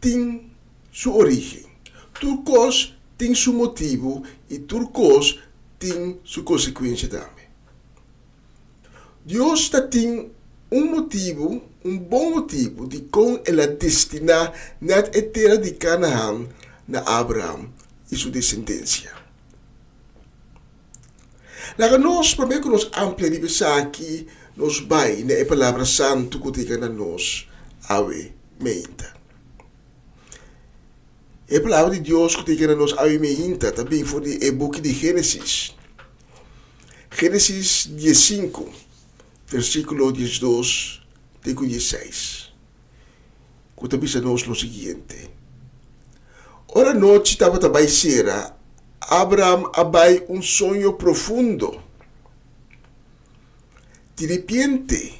tin su orígen, tur kos tin su motibu i tur kos tin su konsekuensia tambe. Dios ta tin un motibu, un bon motibu, dikon el a destiná nèt e tera di Kanahan na Abraham i su desendensia. Laga nos, promé ku nos amplia riba esaki, nos bai na e Palabra Santu ku ta yega na nos awe meinta. E Palabra di Dios ku ta yega na nos awe meinta ta bin for di e buki di Génesis. Génesis diesinku, versíkulo diesdos te ku diesseis. ku ta bisa nos lo siguiente, Ora nochi tabata bai sera, Abraham a bai un soño profundo. Diripiente,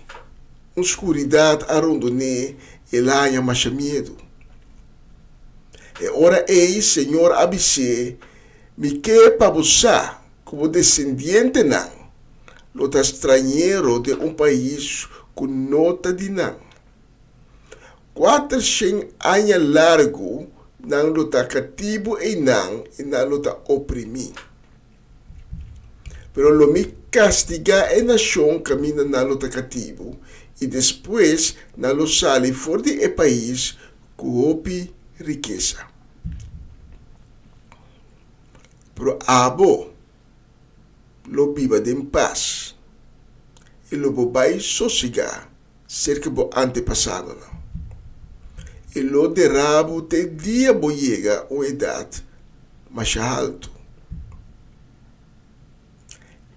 un skuridat a rondon'é, el a haña masha miedu. E ora ei Señor a bis'é, Mi ke pa bo sa ku bo desendientenan lo ta strañero den un pais ku no ta di nan. Kuatershen aña largu nan lo ta katibu einan i nan lo ta oprimí. Pero lo mi kastigá e nashon kaminda nan lo ta katibu, i despues nan lo sali for di e pais ku hopi rikesa. Pero abo lo biba den pas, i lo bo bai sosegá serka bo antepasadonan, i lo derá bo te dia bo yega un edat masha haltu.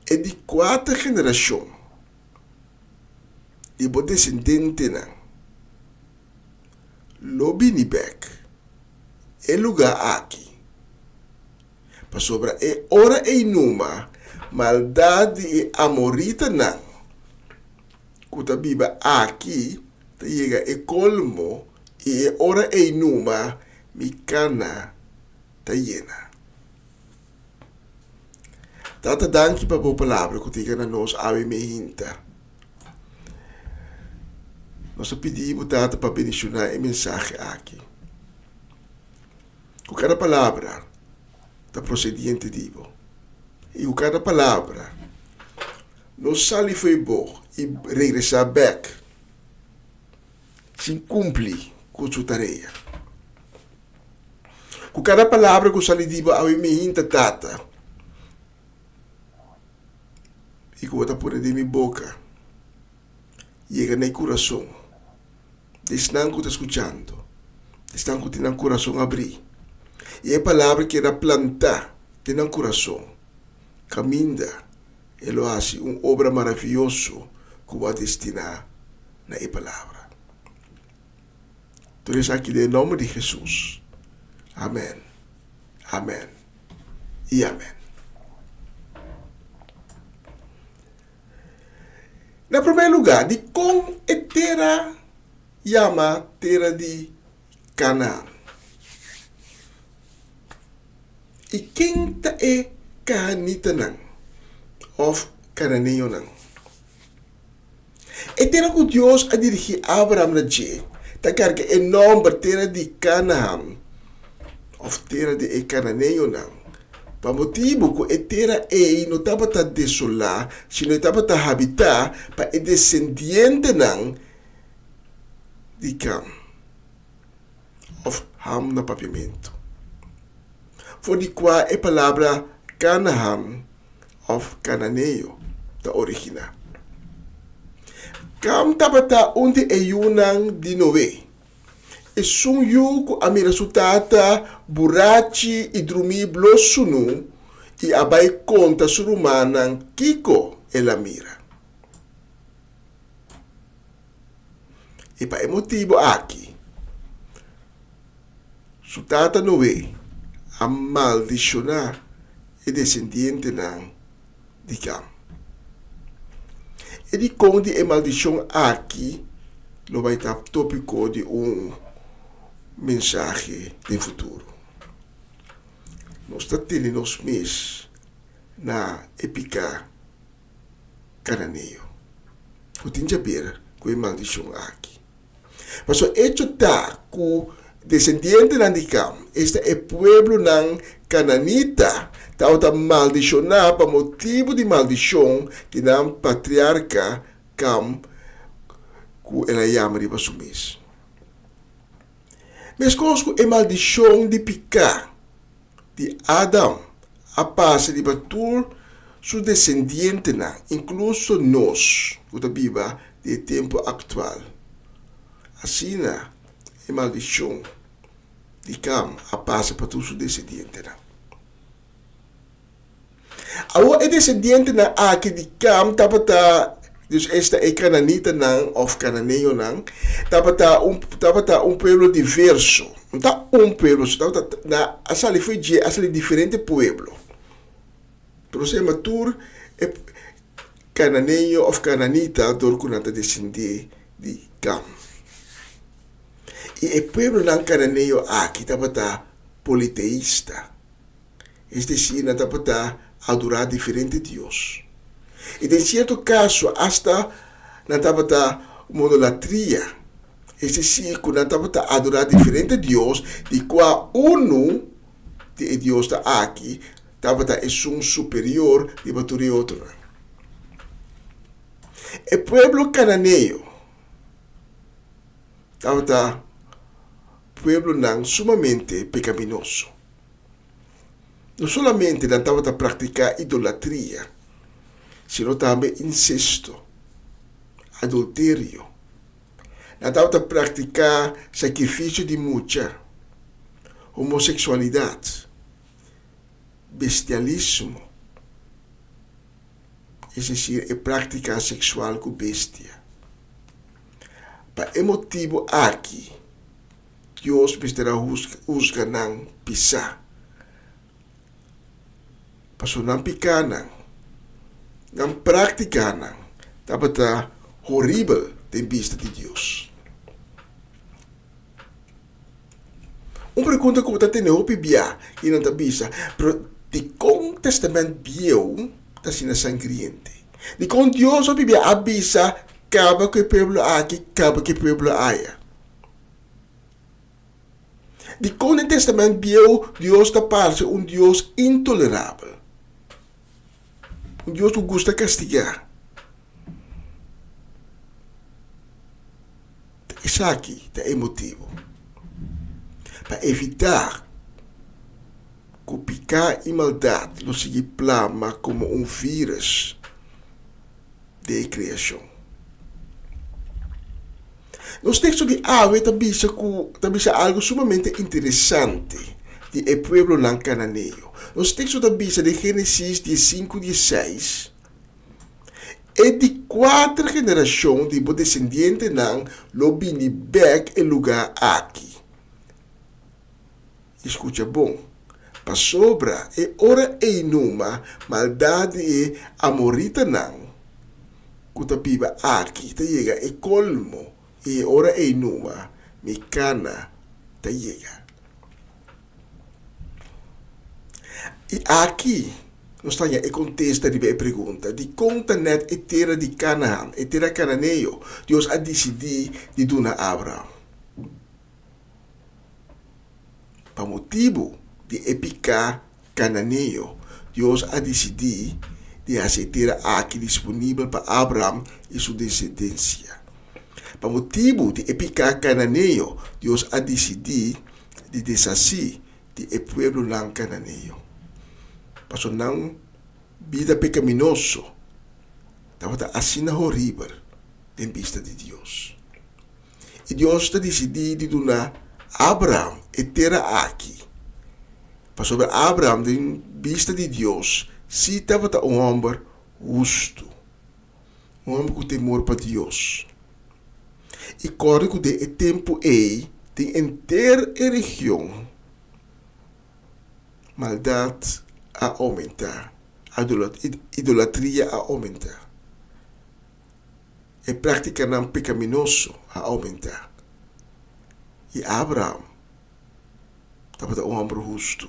E di kuater generashon di bo desendentenan lo bini bèk e lugá aki, pasobra e ora ei numa maldat di e amoritanan ku ta biba aki ta yega e kolmo i e ora ei numa mi kana ta yena. Tata danki pa bo palabra ku ta yega na nos awe mehinta. Nos ta pidi bo Tata pa bendishoná e mensahe aki. Ku kada palabra ta prosediente di bo i ku kada palabra no sali fo'i bo i regresá bèk sin kumpli ku su tarea. Ku kada palabra ku sali di bo awe mihinta Tata i ku bo ta pone den mi boka yega na e kurason di esnan ku ta skuchando, esnan ku tin nan kurason abrí i e palabra keda plantá den nan kurason kaminda e lo hasi un obra maravioso ku bo a destiná na e palabra. Tur esaki den e nomber di Hesus. Amen, amen i amen. Na promé lugá, dikon e tera yama tera di Kanaan? I ken ta e kaanitanan òf kananeonan? E tera ku Dios a dirigí Abraham na dje ta karga e nòmber tera di Kanaan òf tera di e kananeonan, pa motibu ku e tera ei no tabata desolá, sino e tabata habitá pa e desendientenan di Kam. Òf Ham na papiamentu, for di kua e palabra Kanahan òf Kananeo ta originá. Kam tabata un di e yunan di Noé, esun yu ku a mira su tata burachi i drumí blo sunu i a bai konta su rumannan kiko el a mira. I pa e motibu aki, su tata Noé a maldishoná e desendientenan di Kam. E dikon di e maldishon aki lo bai ta tópiko di un mensahe den futuro. Nos ta tene nos mes na e piká. kananeo ku tin djaber ku e maldishon aki. Pasobra echo ta ku desendientenan di Kam, esta e pueblonan kananita, tabata maldishoná pa motibu di maldishon di nan patriarka Kam ku el a yama riba su mes. Meskos ku e maldishon di piká di Adam a pasa riba tur su desendientenan, inkluso nos ku ta biba den e tempu aktual. Asina e maldishon di Kam a pasa pa tur su desendientenan. Awor e desendientenan aki di Kam tabata. Dus esta e Kananitanan òf Kananeonan tabata un tabata un pueblo diverso. No ta un pueblo so, tabata na a sali for dje a sali diferente pueblo. Pero se yama tur e Kananeo òf Kananita dor ku nan ta desendé di Kam. I e pueblonan Kananeo aki tabata politeista. Es desir, nan tabata adorá diferente dios. I den sierto kaso asta nan tabata monolatria, es desir ku nan tabata adorá diferente dios di kua unu di e diosnan aki tabata esun superior riba tur e otronan. E pueblo kananeo tabata pueblonan sumamente pekaminoso. No solamente nan tabata praktiká idolatria, sino tambe insesto, adulterio. Nan tabata praktiká sakrifisio di mucha, homoseksualidat, bestialismo, es desir, e práktika seksual ku bestia. Pa e motibu aki, Dios mester a husga nan pisá. Pasobra nan pikánan, nan práktikanan tabata horibel den bista di Dios. Un pregunta ku bo ta tene hopi bia i nan ta bisa, pero dikon Tèstamènt Bieu ta asina sangriente? Dikon Dios hopi bia a bisa kaba ku e pueblo aki, kaba ku e pueblo aya? Dikon den Tèstamènt Bieu Dios ta parse un Dios intolerabel, un Dios ku gusta kastigá? Esaki ta e motibu, pa evitá ku piká i maldat lo sigui plama komo un vírus den e kreashon. Nos teksto di awe ta bisa ku ta bisa algu sumamente interesante di e pueblonan kananeo. Nos teksto ta bisa den Génesis diesinku dieseis, E di kuater generashon di bo desendientenan lo bini bèk e lugá aki. I skucha bon, pasobra e ora ei numa maldat di e amoritanan ku ta biba aki ta yega e kolmo, i e ora ei numa mi kana ta yega. I aki nos ta haña e kontesta riba e pregunta, Dikon ta nèt e tera di Kanahan, e tera kananeo, Dios a disidí di duna Abraham? Pa motibu di e piká kananeo, Dios a disidí di hasi e tera aki disponibel pa Abraham i su desendensia. Pa motibu di e piká kananeo, Dios a disidí di deshasí di e pueblonan kananeo, pasobra nan bida pekaminoso tabata asina horibel den bista di Dios. I Dios ta disidí di duna Abraham e tera aki, pasobra Abraham den bista di Dios sí tabata un hòmber hustu, un hòmber ku temor pa Dios. I kòrda ku den e tempu ei den henter e region maldat a oumentá, idolatria a oumentá. E práktikanan pekaminoso a oumentá, i Abraham tabata un hòmber hustu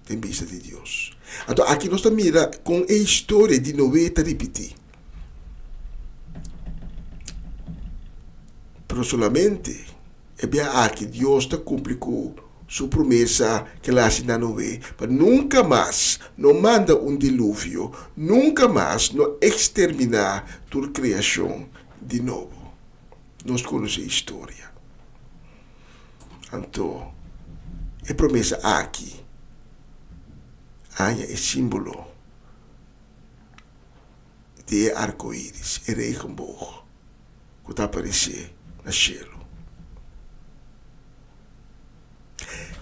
den bista di Dios. Anto aki nos ta mira kon e historia di Noé ta ripití. Pero solamente e bia aki Dios ta kumpli ku Su promesa ku el a hasi na Noé pa nunka mas no manda un diluvio, nunka mas no eksterminá tur kreashon di nobo. Nos konosé e historia. Anto, e promesa aki a haña e símbolo di e arkoiris, e regenboog ku ta aparesé na shelu.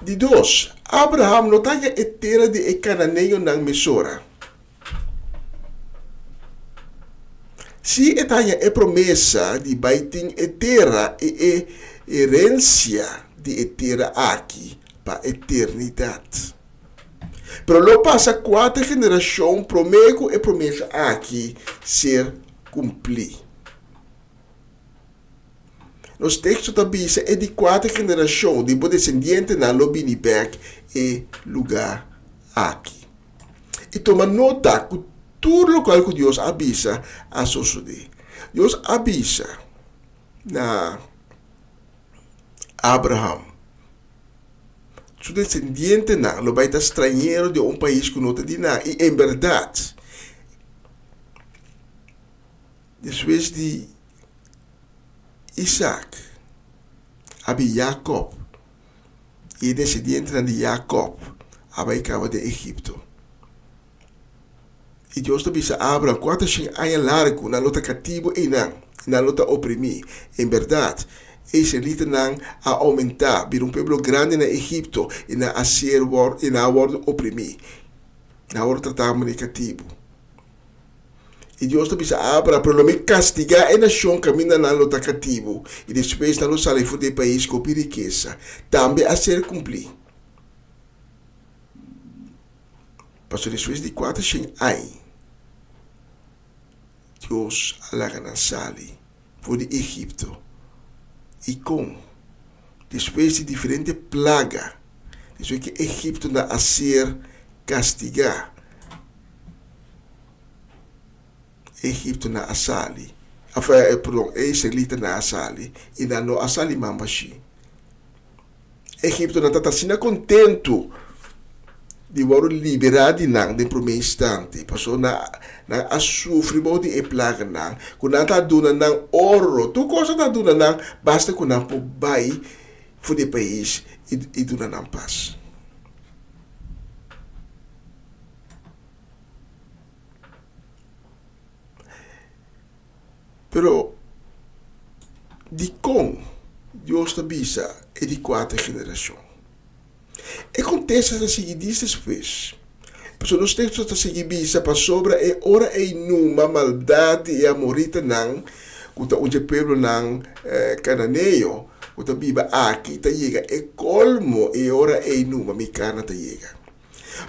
Di dos, Abraham no ta haña e tera di e kananeonan mesora. Si e ta haña e promesa di bai tin e tera i e herensia di e tera aki pa eternidat. Pero lo pasa kuater generashon promé ku e promesa aki ser kumplí. Nos teksto ta bisa e di kuater generashon di bo desendientenan lo bini bèk e lugá aki. I tuma nota ku tur lokual ku Dios a bisa a sosodé. Dios a bisa na Abraham, su desendientenan lo bai ta strañero den un pais ku no ta di nan. I en bèrdat, despues di Isak a bin Jakòb, i e desendientenan di Jakòb a bai kaba den Egipto. I Dios ta bisa Abraham, Kuatershen aña largu nan lo ta katibu einan, i nan lo ta oprimí. En bèrdat, e israelitanan a oumentá, bira un pueblo grandi na Egipto, i nan a ser i nan a wòrdu oprimí. Nan a wòrdu tratá manera katibu. I Dios ta bisa Abraham, Pero lo mi kastigá e nashon kaminda nan lo ta katibu, i despues nan lo sali for di e pais ku hopi rikesa. Tambe a ser kumplí. Pasobra despues di kuatershen aña, Dios a laga nan sali for di Egipto. I kon? Despues di diferente plaga, despues ku Egiptonan a ser kastigá, Egiptonan a sali, of perdon, e israelitanan a sali, i nan no a sali man bashí. Egiptonan tabata asina kontentu di wòrdu liberá di nan den promé instante, pasobra nan a sufri bou di e plaganan, ku nan ta duna nan oro, tur kos nan ta duna nan, basta ku nan por bai for di e pais i duna nan pas. Pero, dikon Dios ta bisa e di kuater generashon? E kontesta ta sigui dis despues. Pasobra nos teksto ta sigui bisa, Pasobra e ora ei numa maldat di e amoritanan, ku ta un dje pueblonan kananeo ku ta biba aki, ta yega e kolmo, e ora ei numa mi karna ta yega.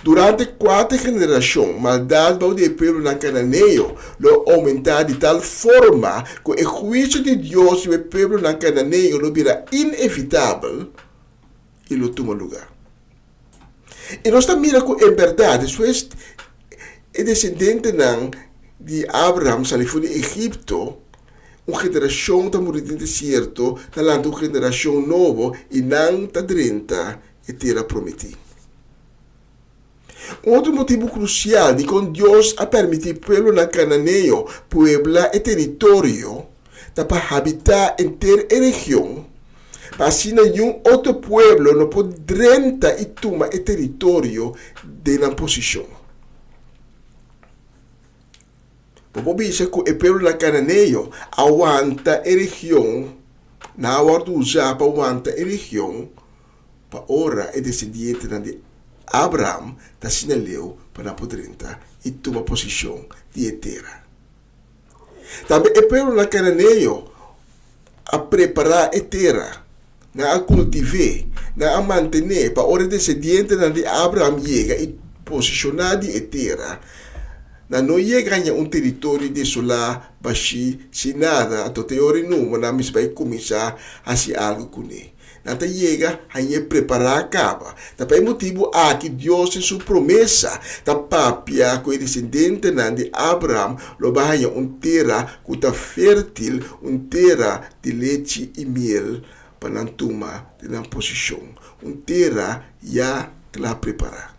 Durante kuater generashon, maldat bou di e pueblonan kananeo lo oumentá di tal forma ku e huisio di Dios riba e pueblonan kananeo lo bira inevitabel i lo tuma lugá. I nos ta mira ku en bèrdat despues e desendentenan di Abraham sali for di Egipto, un generashon ta muri den desierto, ta lanta un generashon nobo i nan ta drenta e tera promití. Un otro motibu krusial dikon Dios a permití pueblonan kananeo puebla e teritorio ta pa habitá henter e region, pa asina niun otro pueblo no por drenta i tuma e teritorio den nan posishon. Bo por bisa ku e pueblonan kananeo a wanta e region, nan a wòrdu usá pa wanta e region, Pa ora e desendientenan di Abraham ta asina leu pa nan por drenta i tuma posishon di e tera. Tambe e pueblonan kananeo a prepará e tera, nan a kultiv'é, nan a manten'é pa ora e desendientenan di Abraham yega i posishoná di e tera, nan no yega haña un teritorio desolá, bashí, sin nada, anto te ora i numa nan mester bai kuminsá hasi algu kuné. Nan ta yega hañ'é prepará kaba. Ta pa e motibu aki Dios den su promesa ta papia ku e desendentenan di Abraham lo bai haña un tera ku ta fértil, un tera di lechi i miel pa nan tuma den nan posishon, un tera ya kla prepará.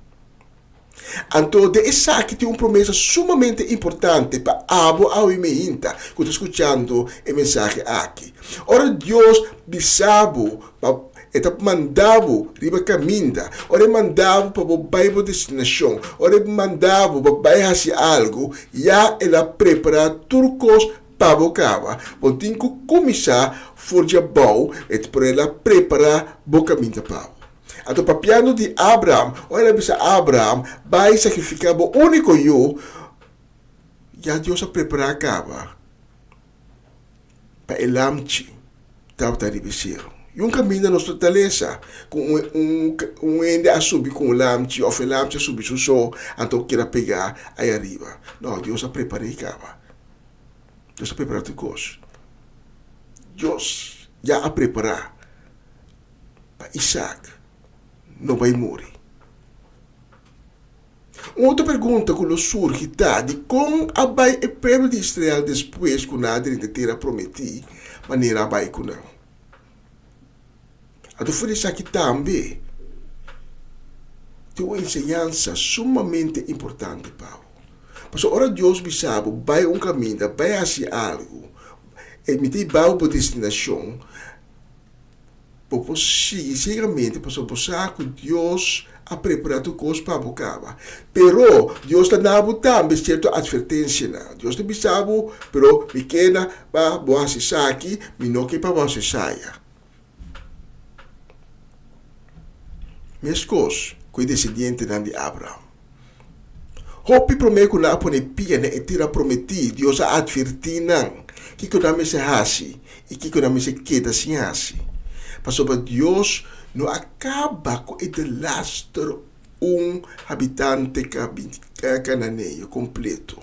Anto den esaki tin un promesa sumamente importante pa abo awe meinta ku ta skuchando e mensahe aki. Ora Dios bisa bo pa E ta manda bo riba kaminda, ora E manda bo pa bo bai bo destinashon, ora E manda bo pa bai hasi algu, ya El a prepará tur kos pa bo kaba. Bo tin ku kuminsá for dje abou, pero El a prepará bo kaminda pa bo. Anto papiando di Abraham, ora el a bisa Abraham, Bai sakrifiká bo úniko yu, ya Dios a prepará kaba. pa e lamchi tabata riba e seru. I un kaminda nos ta lesa ku un un hende a subi ku un lamchi òf e lamchi a subi su so anto keda pegá ai ariba. No, Dios a prepar'é kaba. Dios a prepará tur kos. Dios ya a prepará pa Isaac no bai muri. Un otro pregunta ku lo surgi ta, Dikon a bai e pueblo di Israel despues ku nan a drenta e tera prometí manera a bai ku nan? Anto for di esaki tambe tin un enseñansa sumamente importante pa bo. Pasobra ora Dios bisa bo bai un kaminda, bai hasi algu, e mi ta hiba bo bo destinashon, Bo por sigui ciegamente pasobra bo sa cu Dios a prepara tur cos pa bo caba. Pero, Dios ta na bo tambe cierto advertencianan. Dios ta bisa bo, pero mi keda pa bo haci esaki, mi no ke pa bo haci esaya. Mescos cu e descendientenan di Abraham. Hopi promé ku nan a pone pia na e tera prometí, Dios a atvertí nan kiko nan mester hasi i kiko nan mester keda sin hasi. Pasobra Dios no a kaba ku e delaster un habitante kananeo kompleto.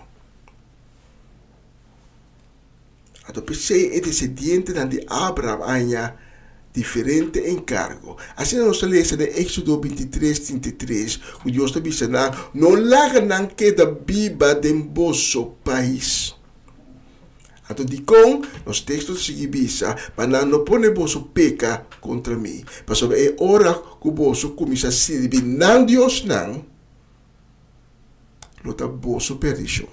Anto p'esei e desendientenan di Abraham a haña diferente enkargo. Asina nos ta lesa den Éksodo bintitres, 33, ku Dios ta bisa nan, No laga nan keda biba den boso pais. Anto dikon? Nos teksto ta sigui bisa, Pa nan no pone boso peka kontra mi, pasobra e ora ku boso kuminsá sirbi nan diosnan, lo ta boso perdishon.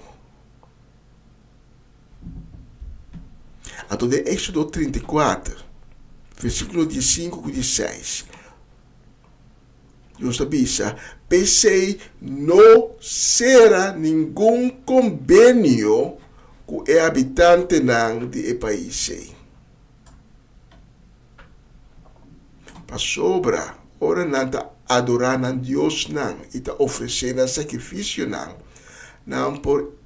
Anto den Éxodo 34, versíkulo diesinku ku diesseis, Dios ta bisa, P'esei no sera ningun kombenio ku e habitantenan di e pais ei. Pasobra ora nan ta adorá nan diosnan i ta ofresé nan sakrifisionan, nan por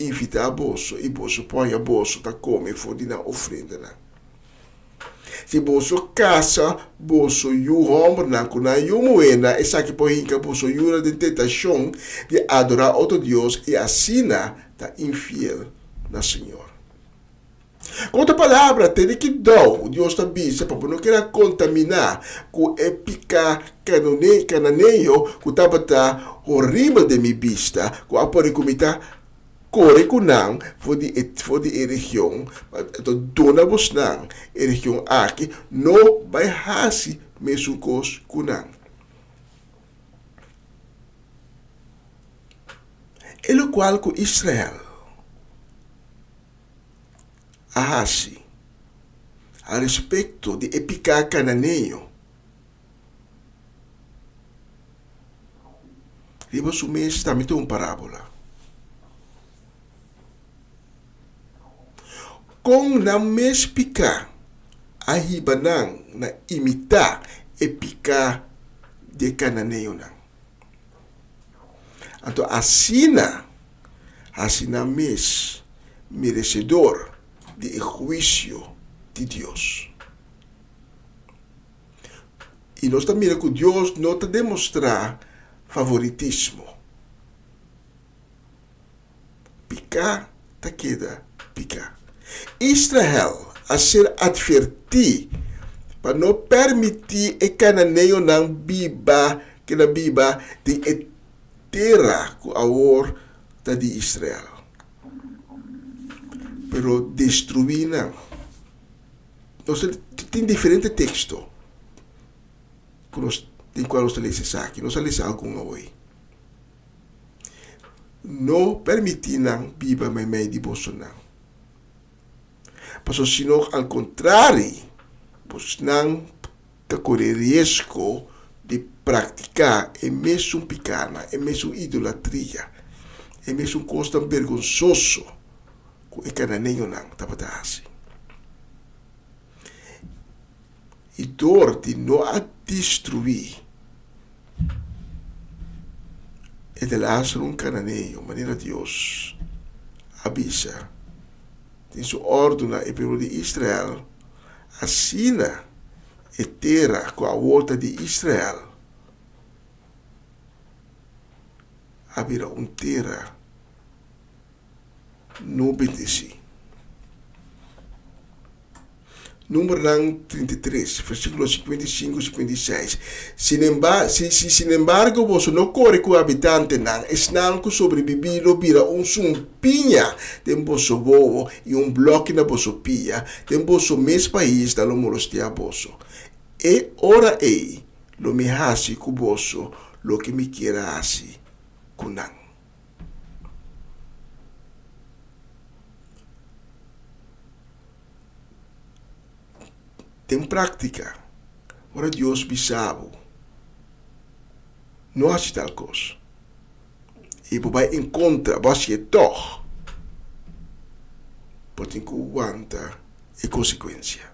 Invitá boso i boso por haña boso ta kome for di nan ofrendanan. Si boso kasa boso yu hòmbernan ku nan yu muhénan, esaki por hinka boso yunan den tentashon di adorá otro dios i asina ta infiel na Señor. Ku otro palabra, tene kidou, Dios ta bisa, pa bo no keda kontaminá ku e piká kananeo ku tabata horibel den mi bista, ku a pone ku mi ta kore ku nan for di e for di e region, pa duna bosnan e region aki, no bai hasi mesun kos ku nan. E lokual ku Israel a hasi al respekto di e piká kananeo riba su mes tambe ta un parábola. Kon nan mes piká a hiba nan na imitá e piká di e kananeonan? Anto asina hasi nan mes meresedor di e huisio di Dios. I nos ta mira ku Dios no ta demostrá favoritismo. Piká ta keda piká. Israel a ser atvertí pa no permití e kananeonan biba keda biba den e tera ku awor ta di Israel, pero destruí nan. Nos tin diferente teksto ku nos den kua nos ta lesa esaki. Nos a lesa algun awe. No permití nan biba meimei di bosonan. Pasobra si no al kontrari, bosnan ta kore riesgo di praktiká e mesun pikánan, e mesun idolatria, e mesun kosnan bergonsoso ku e kananeonan tabata hasi. I dor di no a destruí e delaster un kananeo, manera Dios a bisa. Den su òrdu na e pueblo di Israel, asina e tera ku awor ta di Israel a bira un tera no bendesí. Numbernan 33, versíkulo 55, 56. Sinemba, si, si sinembargo boso no kore ku habitantenan, esnan ku sobrebibí lo bira un sumpiña den boso wowo i un blòki na boso pia, den boso mes pais nan lo molostiá boso. E ora ei lo mi hasi ku boso loke mi kier a hasi ku nan. Den práktika, ora Dios bisa bo, No hasi tal kos, i bo bai en kontra, bo hasié tòg, bo tin ku wanta e konsekuensia.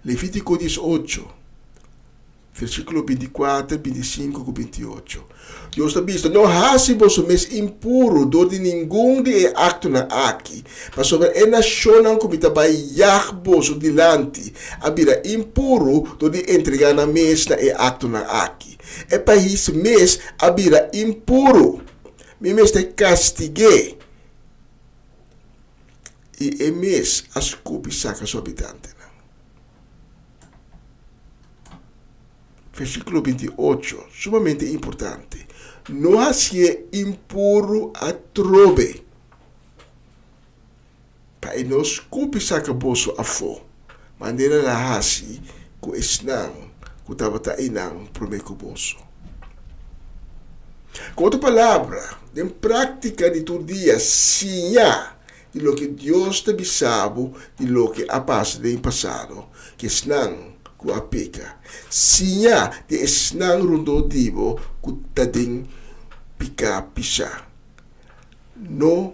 Levítiko 18, versíkulo 24, 25 ku 28. Dios ta bisa, No hasi boso mes impuru dor di ningun di e aktonan aki, pasobra e nashonnan ku mi ta bai yag boso dilanti a bira impuru dor di entregá nan mes na e aktonan aki. E pais mes a bira impuru. Mi mester kastig'é. I e mes a skupi saka su habitantenan. Versíkulo 28, sumamente importante, No hasié impuru atrobe, pa e no skupi saka boso afó, manera el a hasi ku esnan ku tabata einan promé ku boso. Ku otro palabra, den práktika di tur dia, siña di loke Dios ta bisa bo di loke a pasa den pasado ku esnan ku a peka. Siña di esnan rondó di bo ku ta den piká pisá. No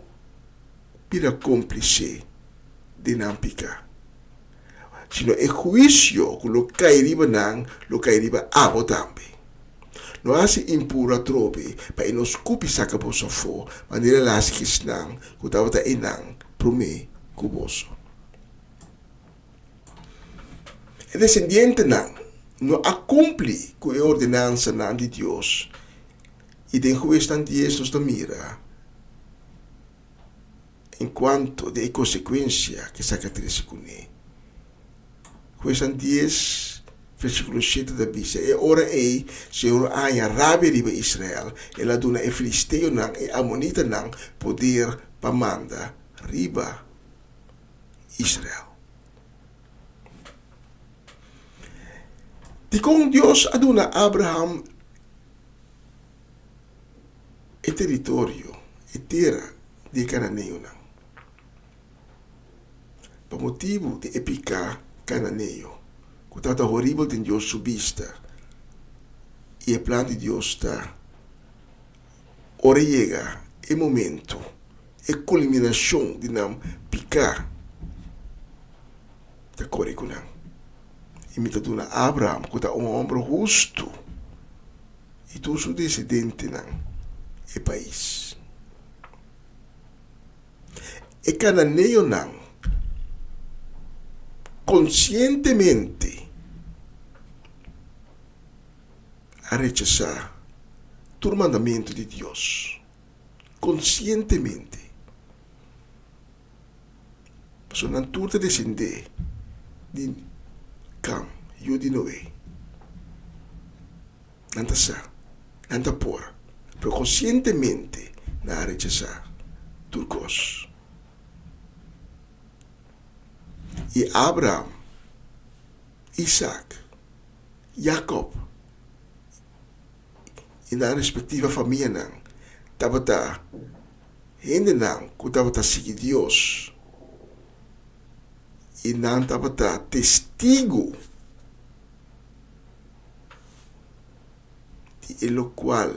bira kómplise den nan piká, sino e huisio ku lo kai riba nan lo kai riba abo tambe. No hasi impuru atrobe pa e no skupi saka boso afó, manera el a hasi ku esnan ku tabata einan promé ku boso. E desendientenan no a kumpli ku e ordenansanan di Dios, i den Huesnan dies nos ta mira en kuanto di e konsekuensia ku esaki a trese kuné. Huesnan dies, versíkulo shete ta bisa, E ora ei Señor a haña rabia riba Israel, el a duna e filisteonan i amonitanan poder pa manda riba Israel. Dikon Dios a duna Abraham e teritorio, e tera di e kananeonan? Pa motibu di e piká kananeo, ku tabata horibel den Dios su bista, i e plan di Dios ta ora yega e momento, e kulminashon di nan piká ta kore ku nan. I mi ta duna Abraham, ku ta un hòmber hustu, i tur su desidentenan e pais. E kananeonan konsientemente a rechasá tur mandamentu di Dios. Konsientemente. Pasobra nan tur ta desendé di Kam, yu di Noe. Nan ta sa, nan ta por, pero konsientemente nan a rechasá tur kos. I Abraham, Isak, Jakòb i nan respektiva famianan tabata hendenan ku tabata sigui Dios i nan tabata testigu. Di e lokual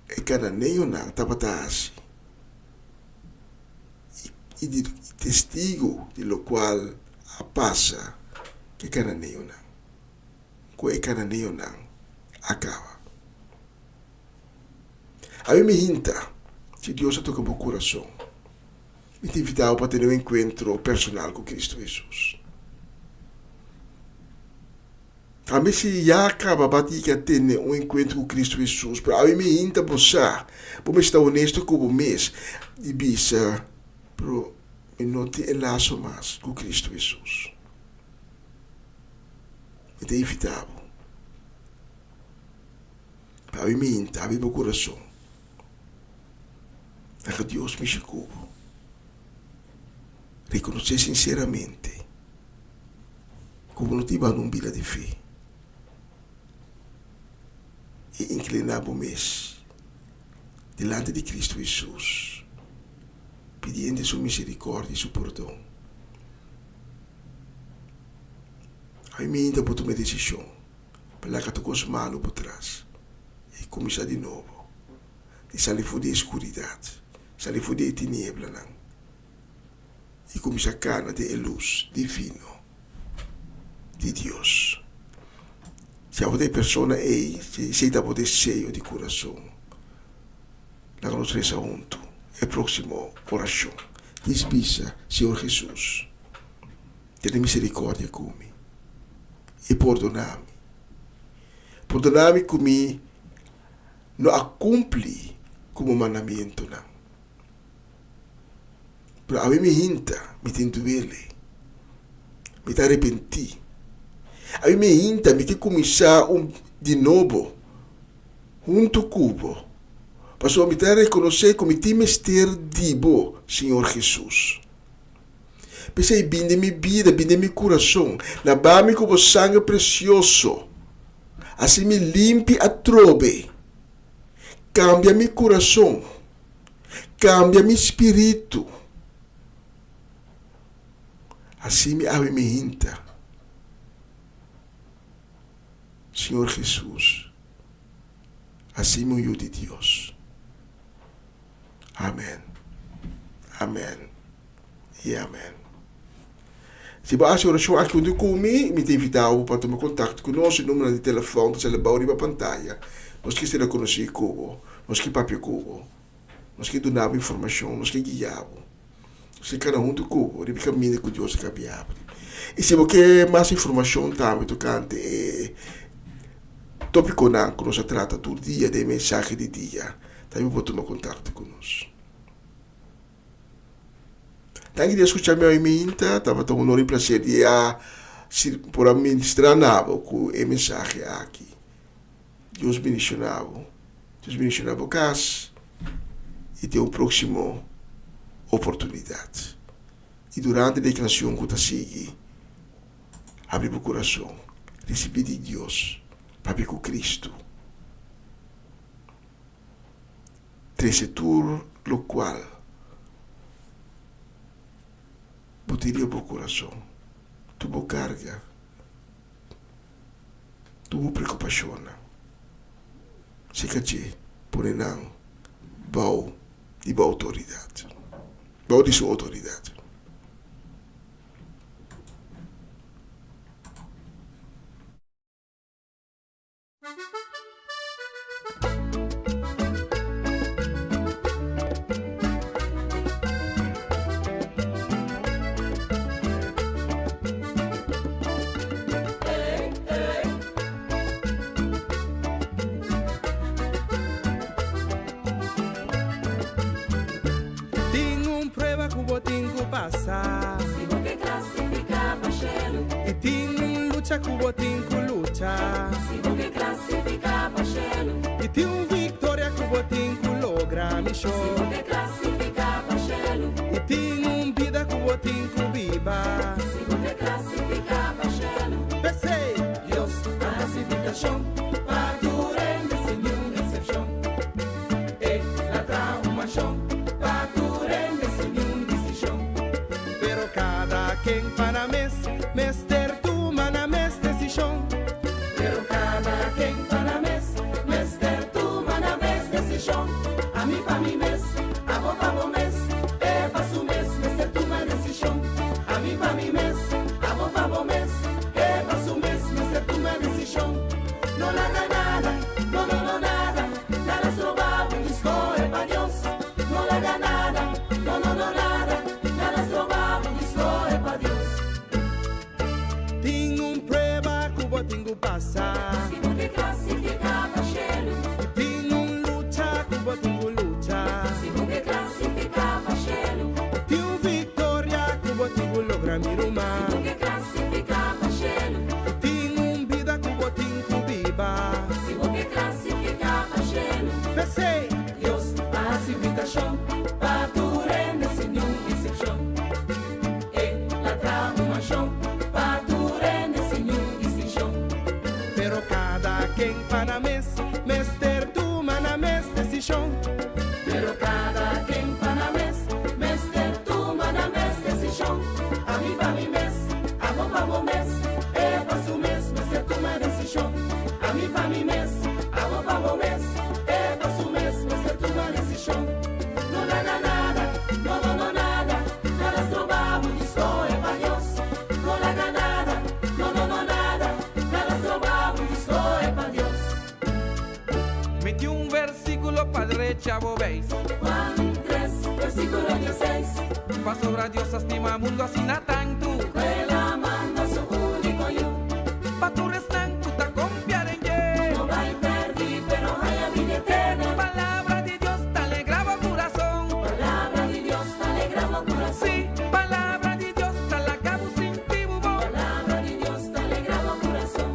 e kananeonan tabata hasi, i di testigu di lokual a pasa ku e kananeonan, ku e kananeonan a kaba. Awe mi hinta. Si Dios a toka bo kurason, mi ta invitá bo pa tene un enkuentro personal ku Kristu Hesus. Tambe si ya kaba bo a yega tene un enkuentro ku Kristu Hesus, pero awe mi hinta bo sa, bo mester ta honesto ku bo mes di bisa, Pero mi no tin e laso mas ku Kristu Hesus. Mi ta invitá bo pa awe mi hinta, abri bo kurason. Laga Dios mishi ku bo. Rekonosé sinseramente ku bo no ta hiba un bida di fe i inkliná bo mes dilanti di Kristu Hesus, pidiendo su miserikòrdia i su pordon. Ami minta bo tuma e desishon pa laga tur kos malu bo tras i kuminsá di nobo. Di sali for di e skuridat, sali for di e tinieblanan i kuminsá kana den e lus divino di Dios. Si abo ta e persona ei, si esei ta bo deseo di kurason, laga nos resa huntu e próksimo orashon. Dis bisa, Señor Hesus, tene miserikòrdia ku mi i pordoná mi. Pordoná mi ku mi no a kumpli ku bo mandamentunan. Pero awe mi hinta, mi tin duele. Mi ta arepentí. Awe mi hinta, mi ke kuminsá un di nobo huntu ku bo, pasobra mi ta rekonosé ku mi tin mester di bo, Señor Hesus. P'esei bin den mi bida, bin den mi kurason, laba mi ku bo sanger presioso. Hasi mi limpi atrobe. Kambia mi kurason. Kambia mi spiritu. Hasi mi awe mi hinta. Señor Jesus, hasi mi un yu di Dios. Amen. Amen. I amen. Si bo hasi orashon aki huntu ku mi, mi ta invitá bo pa tuma kontakto ku nos. E numbernan di telefòn ta sali abou riba pantaya. Nos ke ser konosí ku bo. Nos ke papia ku bo. Nos ke duna bo informashon. Nos ke guia bo. Nos ke kana huntu ku bo riba e kaminda ku Dios a kabia abri. I si bo ke mas informashon tambe tokante e topikonan ku nos a trata tur dia den e mensahe di dia, tambe bo por tuma kontakto ku nos. Danki di a skucha mi oiminta, tabata un honor i plaser di a por a ministra na bo ku e mensahe aki. Dios bendiciona bo, Dios bendiciona bo kas i te un proximo oportunidad. I durante di e kansion ku ta sigui, habri bo kurason, risibi di Dios, papia ku Cristo. Trese tur lokual bo tin den bo kurason, tur bo karga, tur bo preokupashonnan. Seka dje pone nan bou di bo outoridat, bou di su outoridat. Tin un prueba ku bo tin ku pasa. Si bo ke klasifiká pa shelu. I tin un lucha ku bo tin ku lucha. Si bo ke klasifiká pa shelu. I tin un viktoria ku bo tin ku logra, mi Si bo ke klasifiká pa shelu. I tin un bida ku bo tin ku biba. Si bo ke klasifiká pa shelu. P'esei, Dios ta klasifikashon pa tur hende sin niun eksepshon. E la traha un manshon pa tur hende sin niun distinshon. Pero kada ken pa nan mes mester tuma nan mes desishon. Pero kada ken pa nan mes mester tuma nan mes desishon. Ami pa mi mes, abo pa bo mes, e pa su mes mester tuma desishon. Ami pa mi mes, abo pa bo mes, e pa su mes mester tuma desishon. No laga nada, no no no nada, nada stroba bo di skohe pa Dios. No. Puntra mi ruman. Si bo ke klasifiká pa shelu. Tin un bida ku bo tin ku biba. Si bo ke klasifiká pa shelu. P'esei. Dios a hasi invitashon pa tur hende sin niun disepshon. E la traha un manshon pa tur hende sin niun distinshon. Pero kada ken pa nan mes mester tuma nan mes desishon. Pero kada ken pa nan mes mester tuma nan mes desishon. Ami pa mi mes, abo pa bo mes, e pa su mes mester tuma desishon. Ami pa mi mes, abo pa bo mes, e pa su mes mester tuma desishon. No laga nada, no no no nada, nada stroba bo di skohe pa Dios. No laga nada, no no no nada, nada stroba bo di skohe pa Dios. Mi tin un versíkulo pa drecha bo beis. Juan tres, versíkulo dieseis. Pasobra Dios a stima mundu asina tantu. Ku el a manda su úniko Yu. Pa tur esnan ku ta konfia den dje. No bai pèrdí, pero haña bida eterna. Palabra di Dios ta alegrá bo kurason. Palabra di Dios ta alegrá bo kurason. Sí, palabra di Dios ta laga bo sinti bo bon. Palabra di Dios ta alegrá bo kurason.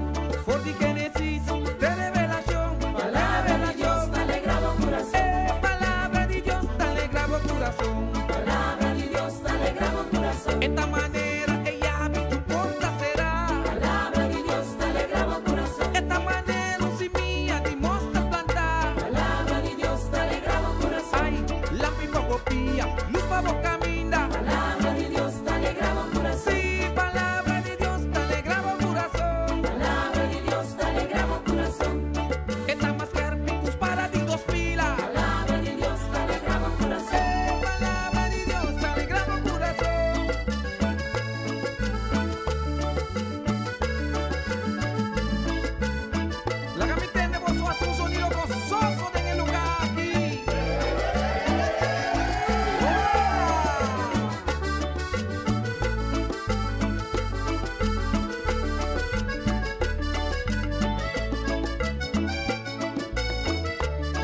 For di Génesis te Revelashon. Palabra di Dios ta alegrá bo kurason. Eh, palabra di Dios ta alegrá bo kurason. Palabra di Dios ta alegrá bo kurason. E ta manera e yabi tu porta será. Palabra di Dios ta alegrá bo kurason. E ta manera un simia di mostra plantá. Palabra di Dios ta alegrá bo kurason. Ai, lampi pa bo pia, lus pa bo kaminda. Palabra di Dios ta alegrá bo kurason. Sí, palabra di Dios ta alegrá bo kurason. Palabra di Dios ta alegrá bo kurason. E ta mas skerpi ku spada di dos fila. Palabra di Dios ta alegrá bo kurason. E palabra di Dios ta alegrá bo kurason. Laga mi tende boso hasi un sonido gososo den e lugá aki.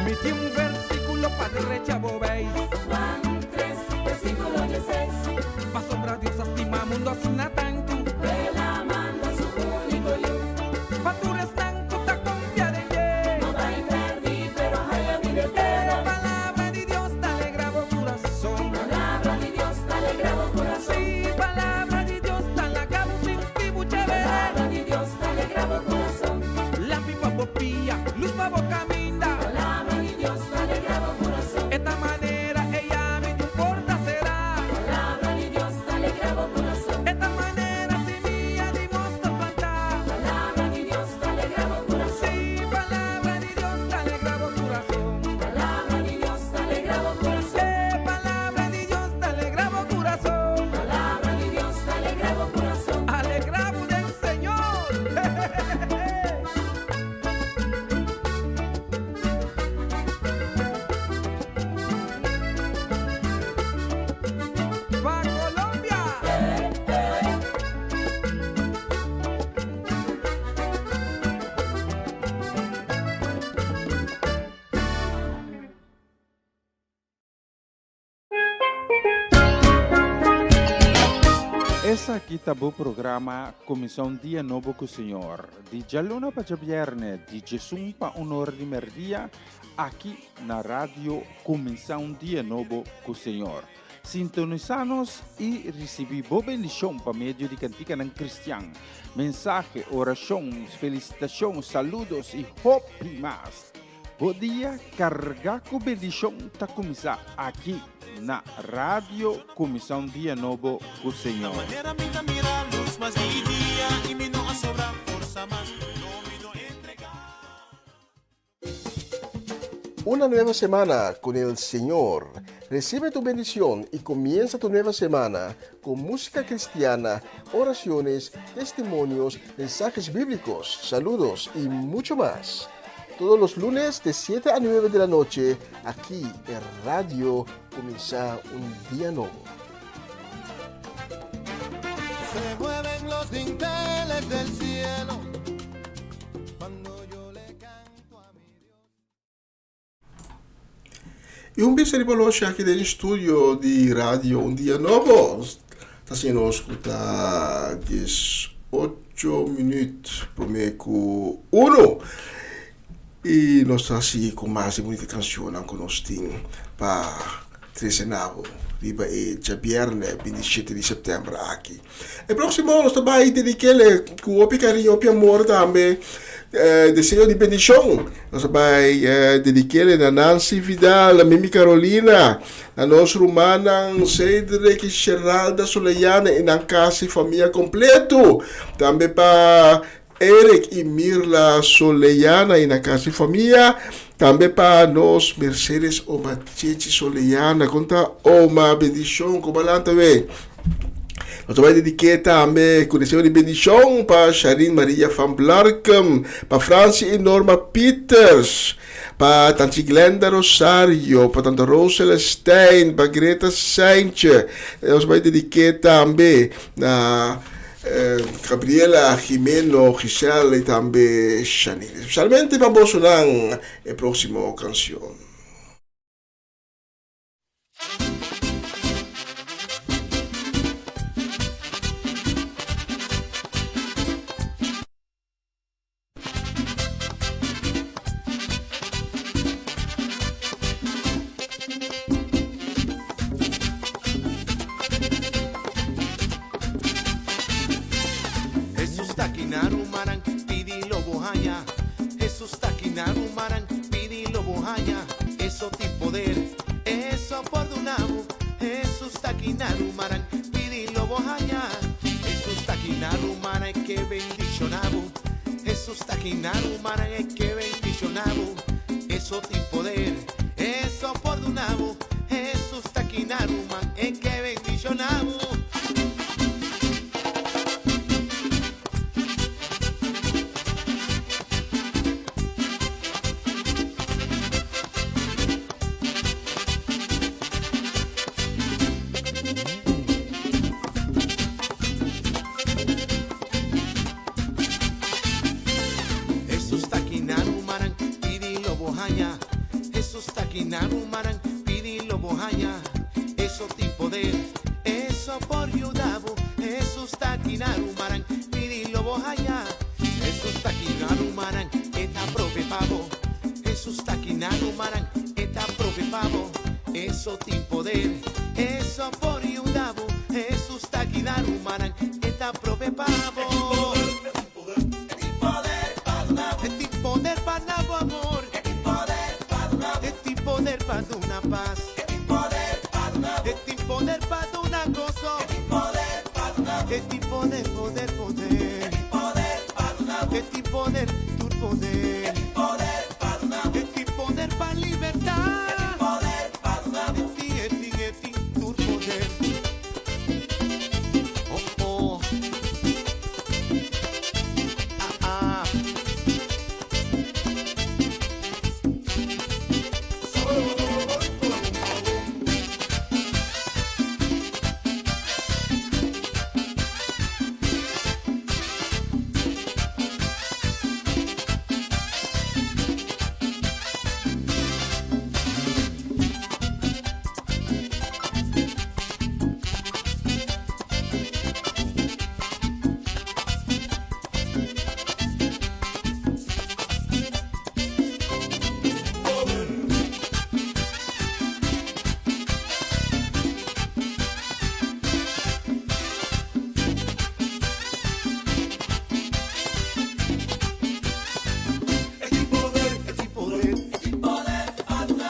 Mi tin un versíkulo pa drecha bo beis. Juan tres, versíkulo dieseis. Pasobra Dios a stima mundu asina tantu. Ku el a manda su úniko Yu. Pa tur esnan ku ta konfia den dje. No bai pèrdí, pero haya bida eterna. Palabra di Dios ta alegrá bo kurason. Palabra di Dios ta alegrá bo kurason. Sí, palabra di Dios ta laga bo sinti bo chévere. Palabra di Dios ta alegrá bo kurason. Lampi pa bo pia, lus pa bo kaminda. Palabra di Dios ta alegrá bo kurason. E ta manera e yabi di un porta será. Palabra di Dios ta alegrá bo kurason. E ta manera simia di mostra plantá. Palabra di Dios ta alegrá bo kurason. Sí, palabra di Dios ta alegrá bo kurason. Palabra di Dios ta alegrá bo kurason. E palabra di Dios ta alegrá bo kurason. Palabra di Dios ta alegrá bo kurason. Alegrá bo den Señor. Pa Colombia! Esaki ta bo programa Kuminsá un Dia Nobo ku Señor, di djaluna pa djabièrnè di djesun pa un ora di mèrdia, aki na Radio Kuminsá un Dia Nobo ku Señor. Sintonisá nos i risibí bo bendishon pa medio di kantikanan kristian, mensahe, orashon, felisitashon, saludos i hopi mas. Bo dia carga cu bendicion ta cuminsa aki na Radio Cuminsa un Dia Nobo cu Señor. Una nueva semana con el Señor. Recibe tu bendición y comienza tu nueva semana con música cristiana, oraciones, testimonios, mensajes bíblicos, saludos y mucho más. Todos los lunes de 7 a 9 de la noche, aquí en Radio Comienza un Día Nuevo. Se mueven los dinteles del cielo cuando yo le canto a mi Dios. Y un bista riba loshi aki den studio di Radio Un Dia Nobo. Ta siña nos ku ta 18 minüt promé ku uno. I nos ta sigui ku mas di bunita kanshonnan ku nos tin pa trese na bo riba e djabièrnè 27 di sèptèmber aki. E próksimo nos ta bai dedik'é ku hopi kariño, hopi amor tambe, deseo di bendishon. Nos ta bai dedik'é na Nancy Vidal, na Mimi Carolina, na nos rumannan Cedric i Sheralda Soleyana i nan kas i famia kompleto. Tambe pa Eric i Mirla Soleyana i nan kas i famia. Tambe pa nos Mercedes Oma Chechi Soleyana. Kon ta Oma? Bendishon. Kon bo lanta we? Nos ta bai dedik'é tambe ku deseo di bendishon pa Sharin Maria van Blarkum, pa Francie i Norma Pieters, pa Tanchi Glenda Rosario, pa Tante Rose Celestijn, pa Greta Seintje. Nos ta bai dedik'é tambe na Gabriela, Jimeno, Giselle i tambe Shanine. Spesialmente pa bosonan e próksimo kanshon. Jesús ta aki na rumannan, pidi lo bo haña. Jesús ta aki na rumannan, pidi lo bo haña. Eso tin poder, eso por duna bo. Jesús ta aki na rumannan, pidi lo bo haña. Jesús ta aki na rumannan, e ke bendiciona bo. Jesús ta aki na rumannan, e ke bendiciona bo. Eso tin poder, eso por duna bo. Jesús ta aki na ruman, e ke bendiciona bo. Jesús ta aki na rumannan, pidi lo bo haña. Jesús ta aki na rumannan, pidi lo bo haña. Eso tin poder, eso por yuda bo. Jesús ta aki na rumannan, pidi lo bo haña. Jesús ta aki na rumannan, e ta prove pa bo. Jesús ta aki na rumannan, e ta prove pa bo. Eso tin poder, eso por yuda bo. Jesús ta aki na rumannan, e ta prove pa bo. E tin poder pa duna bo amor. E tin poder pa duna pas. E tin poder pa duna goso. E tin poder, poder, poder. E tin poder, tur poder. E tin poder pa libertá. E tin, e tin, e tin tur poder. Oh, oh. Ah, ah.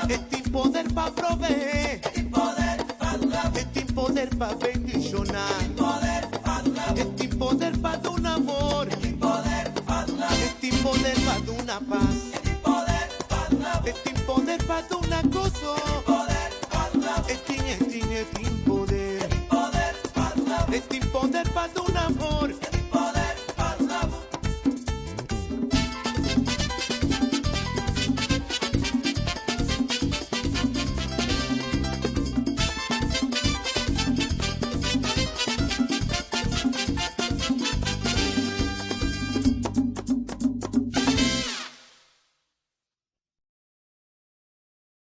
E tin poder pa proveé. E tin poder pa bendishoná. E tin poder pa duna amor. E tin poder pa duna pas. E tin poder pa duna goso. E tin, e tin, e tin poder. E tin poder pa duna amor.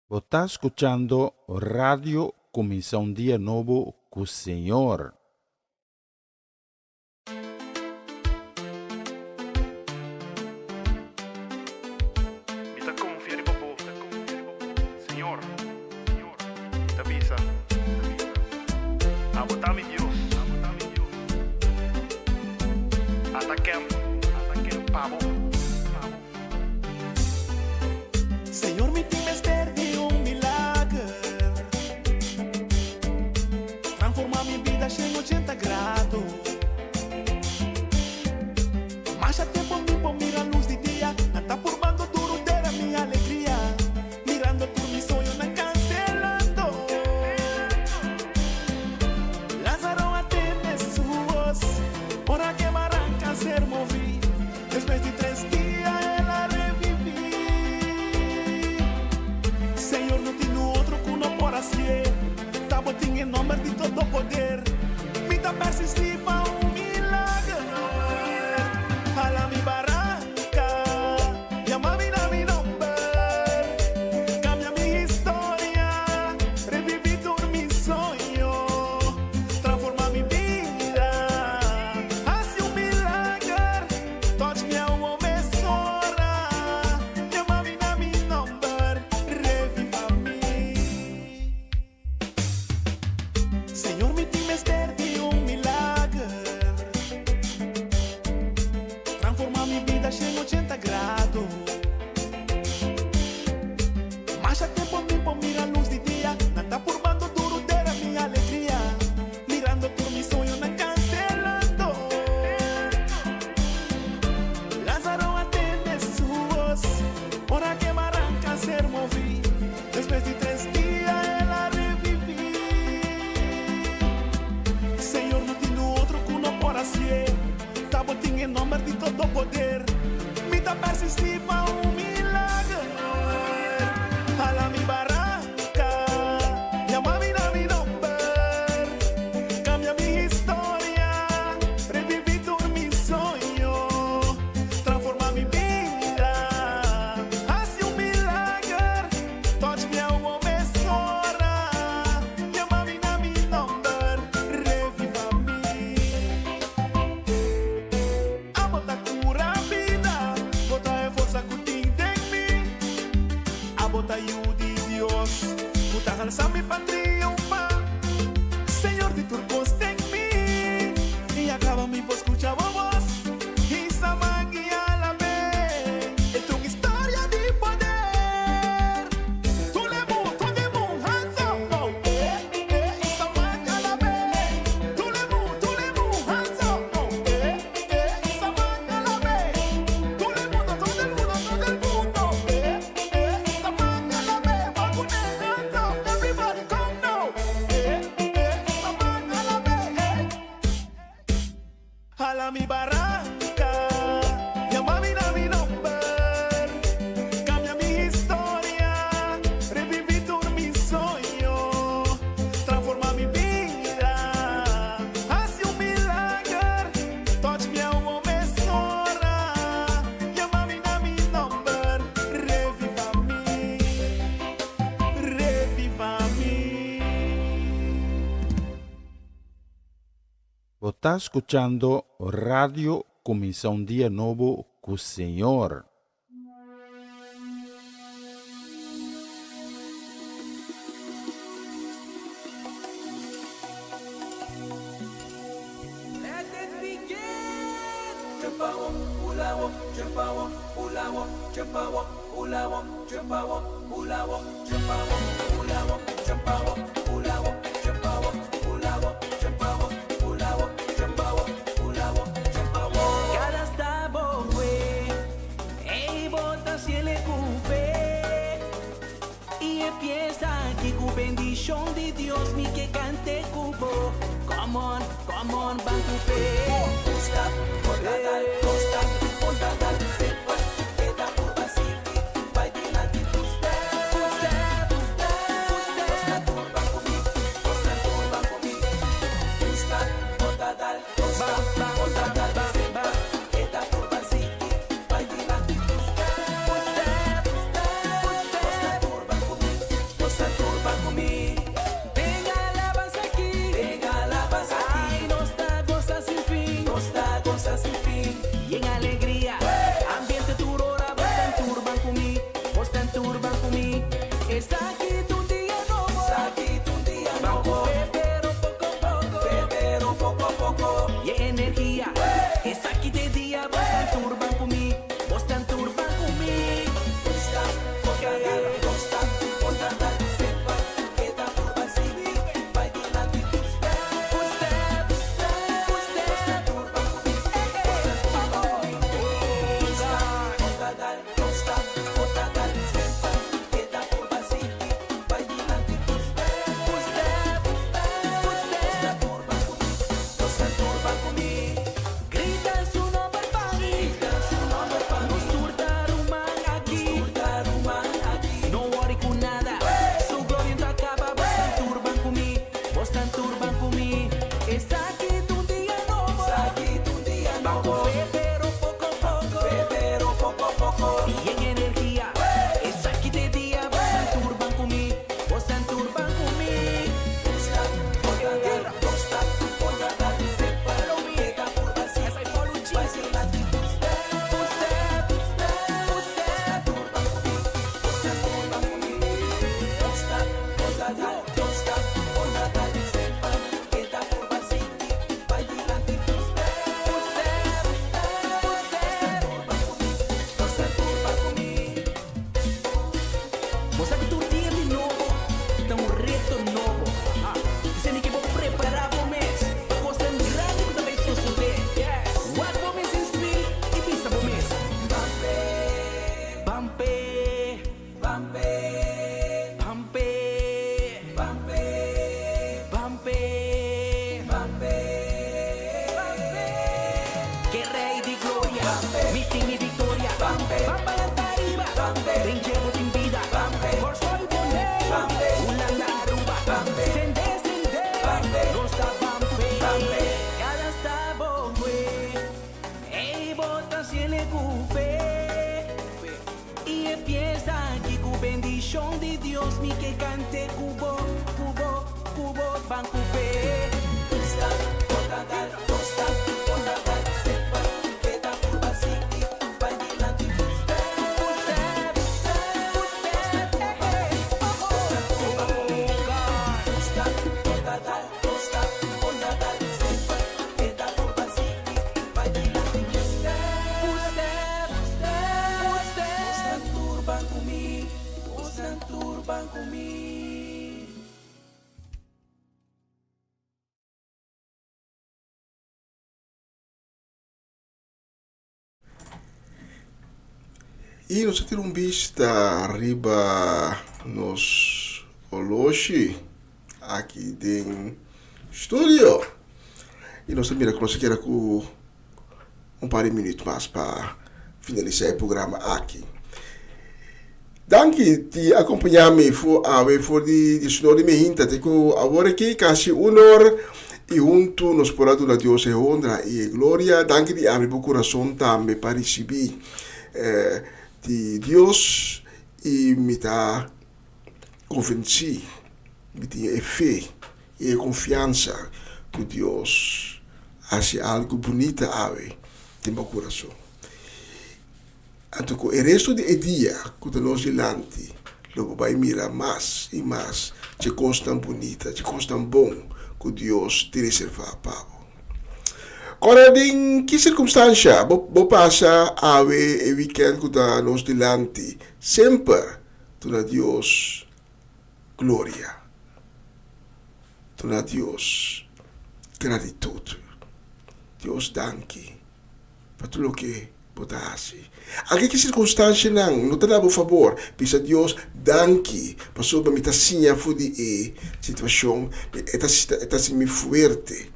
Bo ta skuchando Radio Kuminsá un Dia Nobo ku Señor. Abo ta mi Dios. Ata camp pa bo. Señor, mi tin mester di un milager. Transforma mi bida 180 grado. Masha tempo mi por mira luz di dia. Nan ta purbando duro dera mi alegria. Mirando tur mi soñonan cancelando. Lázaro a tende su voz. Ora cu baranca a ser movi. Despues di 3 dia el a revivi. Señor, no tin otro cu no por haci. Ta bo tin e nomber di todo poder. Mi ta persisti pa un milager. Hala mi baranca. Yama mi na mi nomber. Cambia mi historia. Revivi tur mi soño. Transforma mi bida. Haci un milager. Touch mi awor mesora. Yama mi na mi nomber. Reviva mi. Señor, mi tin mester di un milager. Transforma mi bida 180 grado. Masha tempo mi por mira luz di dia. Nan ta purbando duro dera mi alegria. Mirando tur mi soñonan cancelando. Lázaro a tende su voz. Ora cu baranca a ser movi. Despues di 3 dia el a revivi. Señor, no tin otro cu no por haci. Ta bo tin e nomber di todo poder. Mi ta persisti pa un milager. Hala mi baranca. Yama mi na mi nomber. Cambia mi historia. Revivi tur mi soño. Transforma mi bida. Haci un milager. Touch mi awor mesora. Yama mi na mi nomber. Reviva mi. Abo ta cura bida. Bo ta e forsa cu tin den mi. Abo ta yiu di Dios. Cu ta halsa mi pa triunfa. Señor di tur cos den mi. Y caba mi por scucha bo voz. Hisa man y alab'e. E ta un historia di poder. Tulemu, tulemu, hands up now. Eh, eh, hisa man alab'e. Tulemu, tulemu, hands up now. Eh, eh, hisa man alab'e. Todo el mundo, todo el mundo, todo el mundo. Eh, eh, hisa man alab'e. Vacune, hands up, everybody come now. Eh, eh, hisa man alab'e. Eh. Hala mi baranca, yama mi na mi nomber. Cambia mi historia, revivi tur mi soño. Transforma mi bida, haci un milager. Touch mi awor mesora. Yama mi na mi nomber. Reviva mi, reviva mi. Bo ta scuchando Radio Cuminsa un Dia Nobo cu Señor. Let it begin. Jump awo, hula wo, jump awo, hula wo, jump awo, hula wo, jump awo, hula wo, jump awo, hula wo, jump awo, hula wo, jump awo, hula wo, jump awo, hula wo, jump awo, hula wo, jump awo. Cada stap we, ey bo ta haci'e cu fe. Y empieza aki cu bendicion di Dios mi kier canta cu bo. Come on, come on, ban cu fe. Stop, dal, stop, dal, step, keda purba sigui, bay dilanti two step, two step, two step, step, turba cu mi, step, turba cu mi. Stop, dal, stop, dal, step, keda purba sigui, bay dilanti two step, two step, two step, step, turba cu mi, step, turba cu mi. Venga alabanza aki, venga alabanza aki. Ay, nos ta goza sin fin, nos ta goza sin fin. Esaki ta un dia nobo. Esaki ta un dia nobo. Ban ku fe pero poko poko. Fe pero poko poko. I en energia. Esaki ta e dia. Bosan tur ban ku mi. Bosan tur ban ku mi. Un stap por ta dal, dos stap por ta dal. Follow me. Keda purba si. Bai dilanti. Un step, un step, un step. Bosan tur ban ku mi. Bosan tur ban ku mi. Un stap por ta dal, dos stap por ta dal. Keda purba sigui, bai dilanti. Un step, un step, un step. Bosan tur ban ku mi. Bo sa ku tur dia di nobo ta un reto nobo. Dise mi ke bo prepara bo mes pa kosnan grandi ku ta bai sosodé. Wak bo mes den spil i bisa bo mes. Bampe, bampe, bampe, bampe, bampe, bampe, bampe, bampe. Ke Rei di gloria, mi tin mi viktoria. Ban balanta ariba, den dje bo tin bida. Kòrsou i Boneiru, Hulanda, Aruba. Sende, sende, nos ta bampe. Kada stap bo kue, ey bo ta siele ku fe. I e fiesta aki ku bendishon di Dios mi ke kante ku bo, ku bo, ku bo ban ku fe. Un stap por ta dal, dos stap por ta dal, sepa keda purba sigui bai dilanti. Un step, un step, un step, eh eh, oh oh, oh God. Un stap por ta dal, dos stap por ta dal, sepa keda purba sigui bai dilanti. Un step, un step, un step. Bosnan tur ban ku mi, bosnan tur ban ku mi. I nos a tira un bista riba nos oloshi aki den studio. I nos ta mira ku nos a keda ku un par di minuut mas pa finalisá e programa aki. Danki di akompañá mi for awe for di diesunor di mehinta te ku awor aki kasi un or i huntu nos por a duna Dios e honra i e gloria. Danki di abri bo kurason tambe pa risibí di Dios i mi ta konvensí, mi tin e fe i e konfiansa ku Dios hasi algu bunita awe den bo kurason. Anto ku e resto di e dia ku ta nos dilanti, lo bo bai mira mas i mas dje kosnan bunita, dje kosnan bon ku Dios tin reservá pa bo. Kòrda den ki sirkumstansha bo bo pasa awe e wikènt ku ta nos dilanti, semper duna Dios gloria, duna Dios gratitut. Dios danki pa tur loke bo ta hasi. Anke ki sirkunstanshanan no ta na bo fabor, bisa Dios danki pasobra mi ta siña for di e situashon. E ta e ta hasi mi fuerte,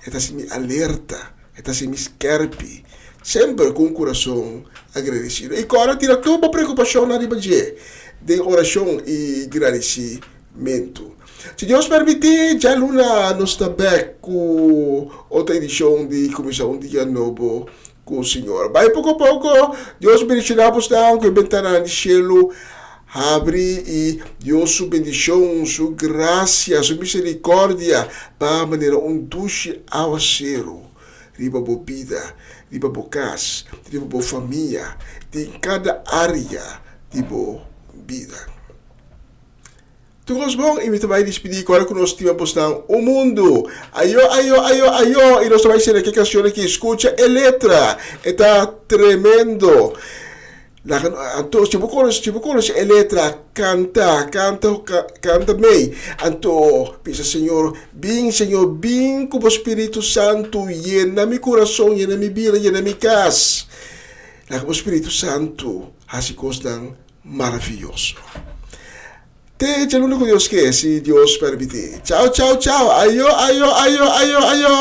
e ta hasi mi alerta, e ta hasi mi skerpi. Semper ku un kurason agradesido. I kòrda tira tur bo preokupashonnan riba dje den orashon i gradisimentu. Si Dios permití, djaluna nos ta bèk ku otro edishon di Kuminsá un Dia Nobo ku Señor. Bai poko poko, Dios bendishoná bosnan ku e bentananan di shelu habri i Dios su bendishon, su grasia, su miserikòrdia ba manera un dushi awaseru riba bo bida, riba bo kas, riba bo famia, den kada área di bo bida. Tur kos bon i mi ta bai dispidí ku ora ku nos stima bosnan un mundu. Ayo, ayo, ayo, ayo i nos ta bai sera ke kanshon aki. Skucha e letra, e ta tremendo. Laga anto si bo konos si bo konos e letra kanta, kanta, kanta mei. Anto bisa Señor, bin Señor, bin ku bo Spiritu Santu yena mi kurason, yena mi bida, yena mi kas. Laga bo Spiritu Santu hasi kosnan Maravilloso. Te djaluna ku Dios ke, si Dios permiti. Chao, chao, chao. Ayo, ayo, ayo, ayo, ayo.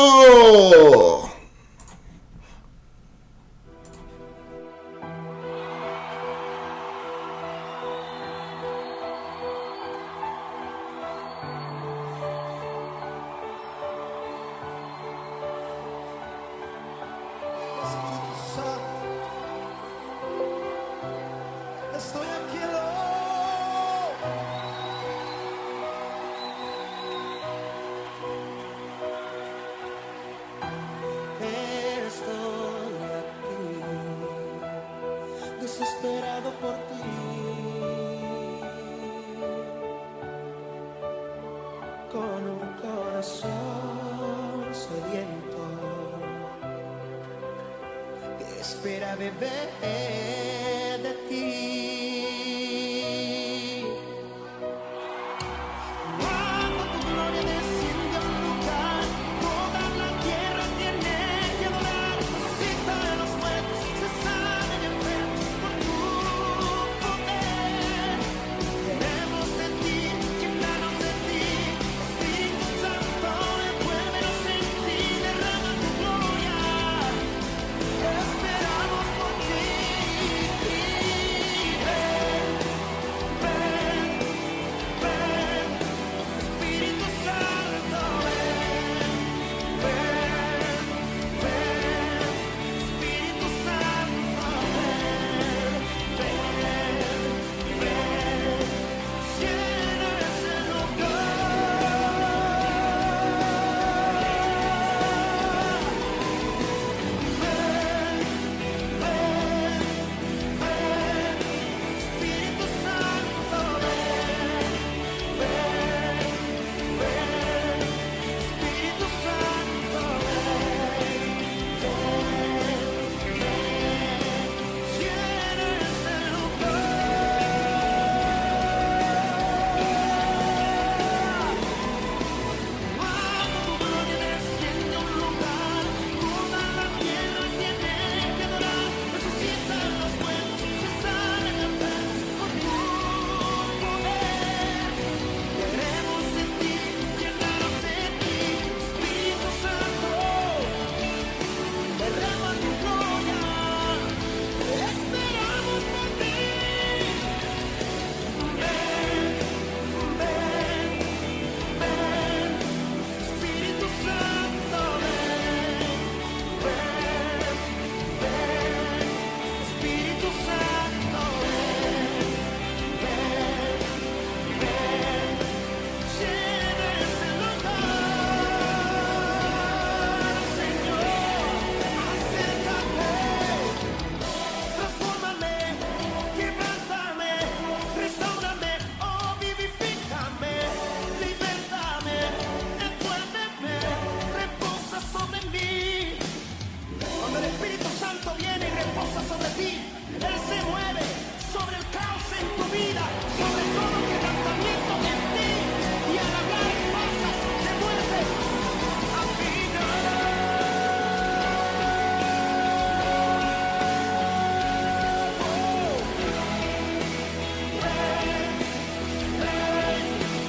sediento que espera beber de ti. Cuando tu gloria desciende a un lugar, toda la tierra tiene que adorar. Resucita a los muertos, se sanan enfermos por tu poder. Queremos de ti, llénanos de ti, Espíritu Santo, envuélvenos en ti, derrama tu gloria. Esperamos por ti. Ven, ven, ven, Espíritu Santo, ven, ven, ven, Espíritu Santo, ven, ven, ven, llena ese lugar. Ven, ven, ven, Espíritu Santo, ven, ven, ven, Espíritu Santo, ven, ven, ven, llena este lugar. Cuando tu gloria desciende a un lugar, toda la tierra tiene que adorar. Resucitan los muertos, se sanan enfermos por tu poder. Queremos de ti, llenarnos de ti, Espíritu Santo. Derrama tu gloria, esperamos por ti. Ven, ven, ven, Espíritu Santo, ven, ven, ven, Espíritu Santo, ven, ven, ven, llena ese lugar, Señor, acércate. Transfórmame, quebrántame, restáurame, oh vivifícame, libértame, envuélveme, reposa sobre mí. Cuando el Espíritu Santo viene y reposa sobre ti, Él se mueve sobre el caos en tu vida, sobre todo quebrantamiento en ti, y al hablar pasas de muerte a vida. Ven, ven,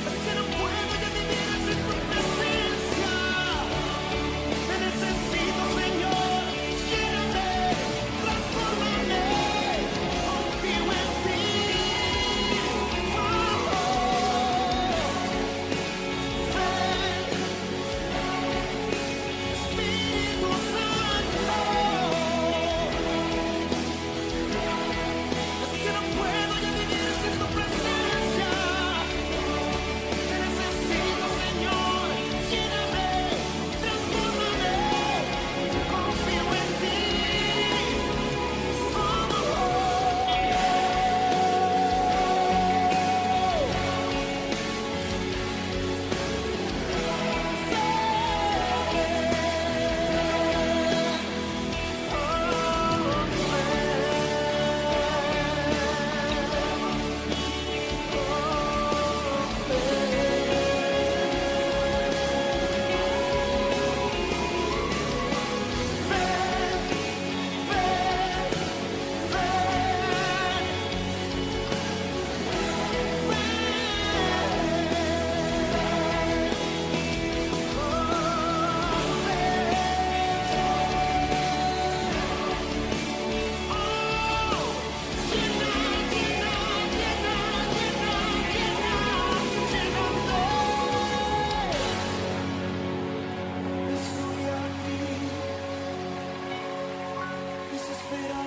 es que no puedo ya vivir sin tu presencia. Te necesito, Señor, lléname, transfórmame, confío en ti. Oh, ven, Espíritu Santo. Es que no puedo ya vivir sin tu presencia. Te necesito, Señor, lléname, transfórmame, confío en ti. Oh, Estoy aquí, desesperado.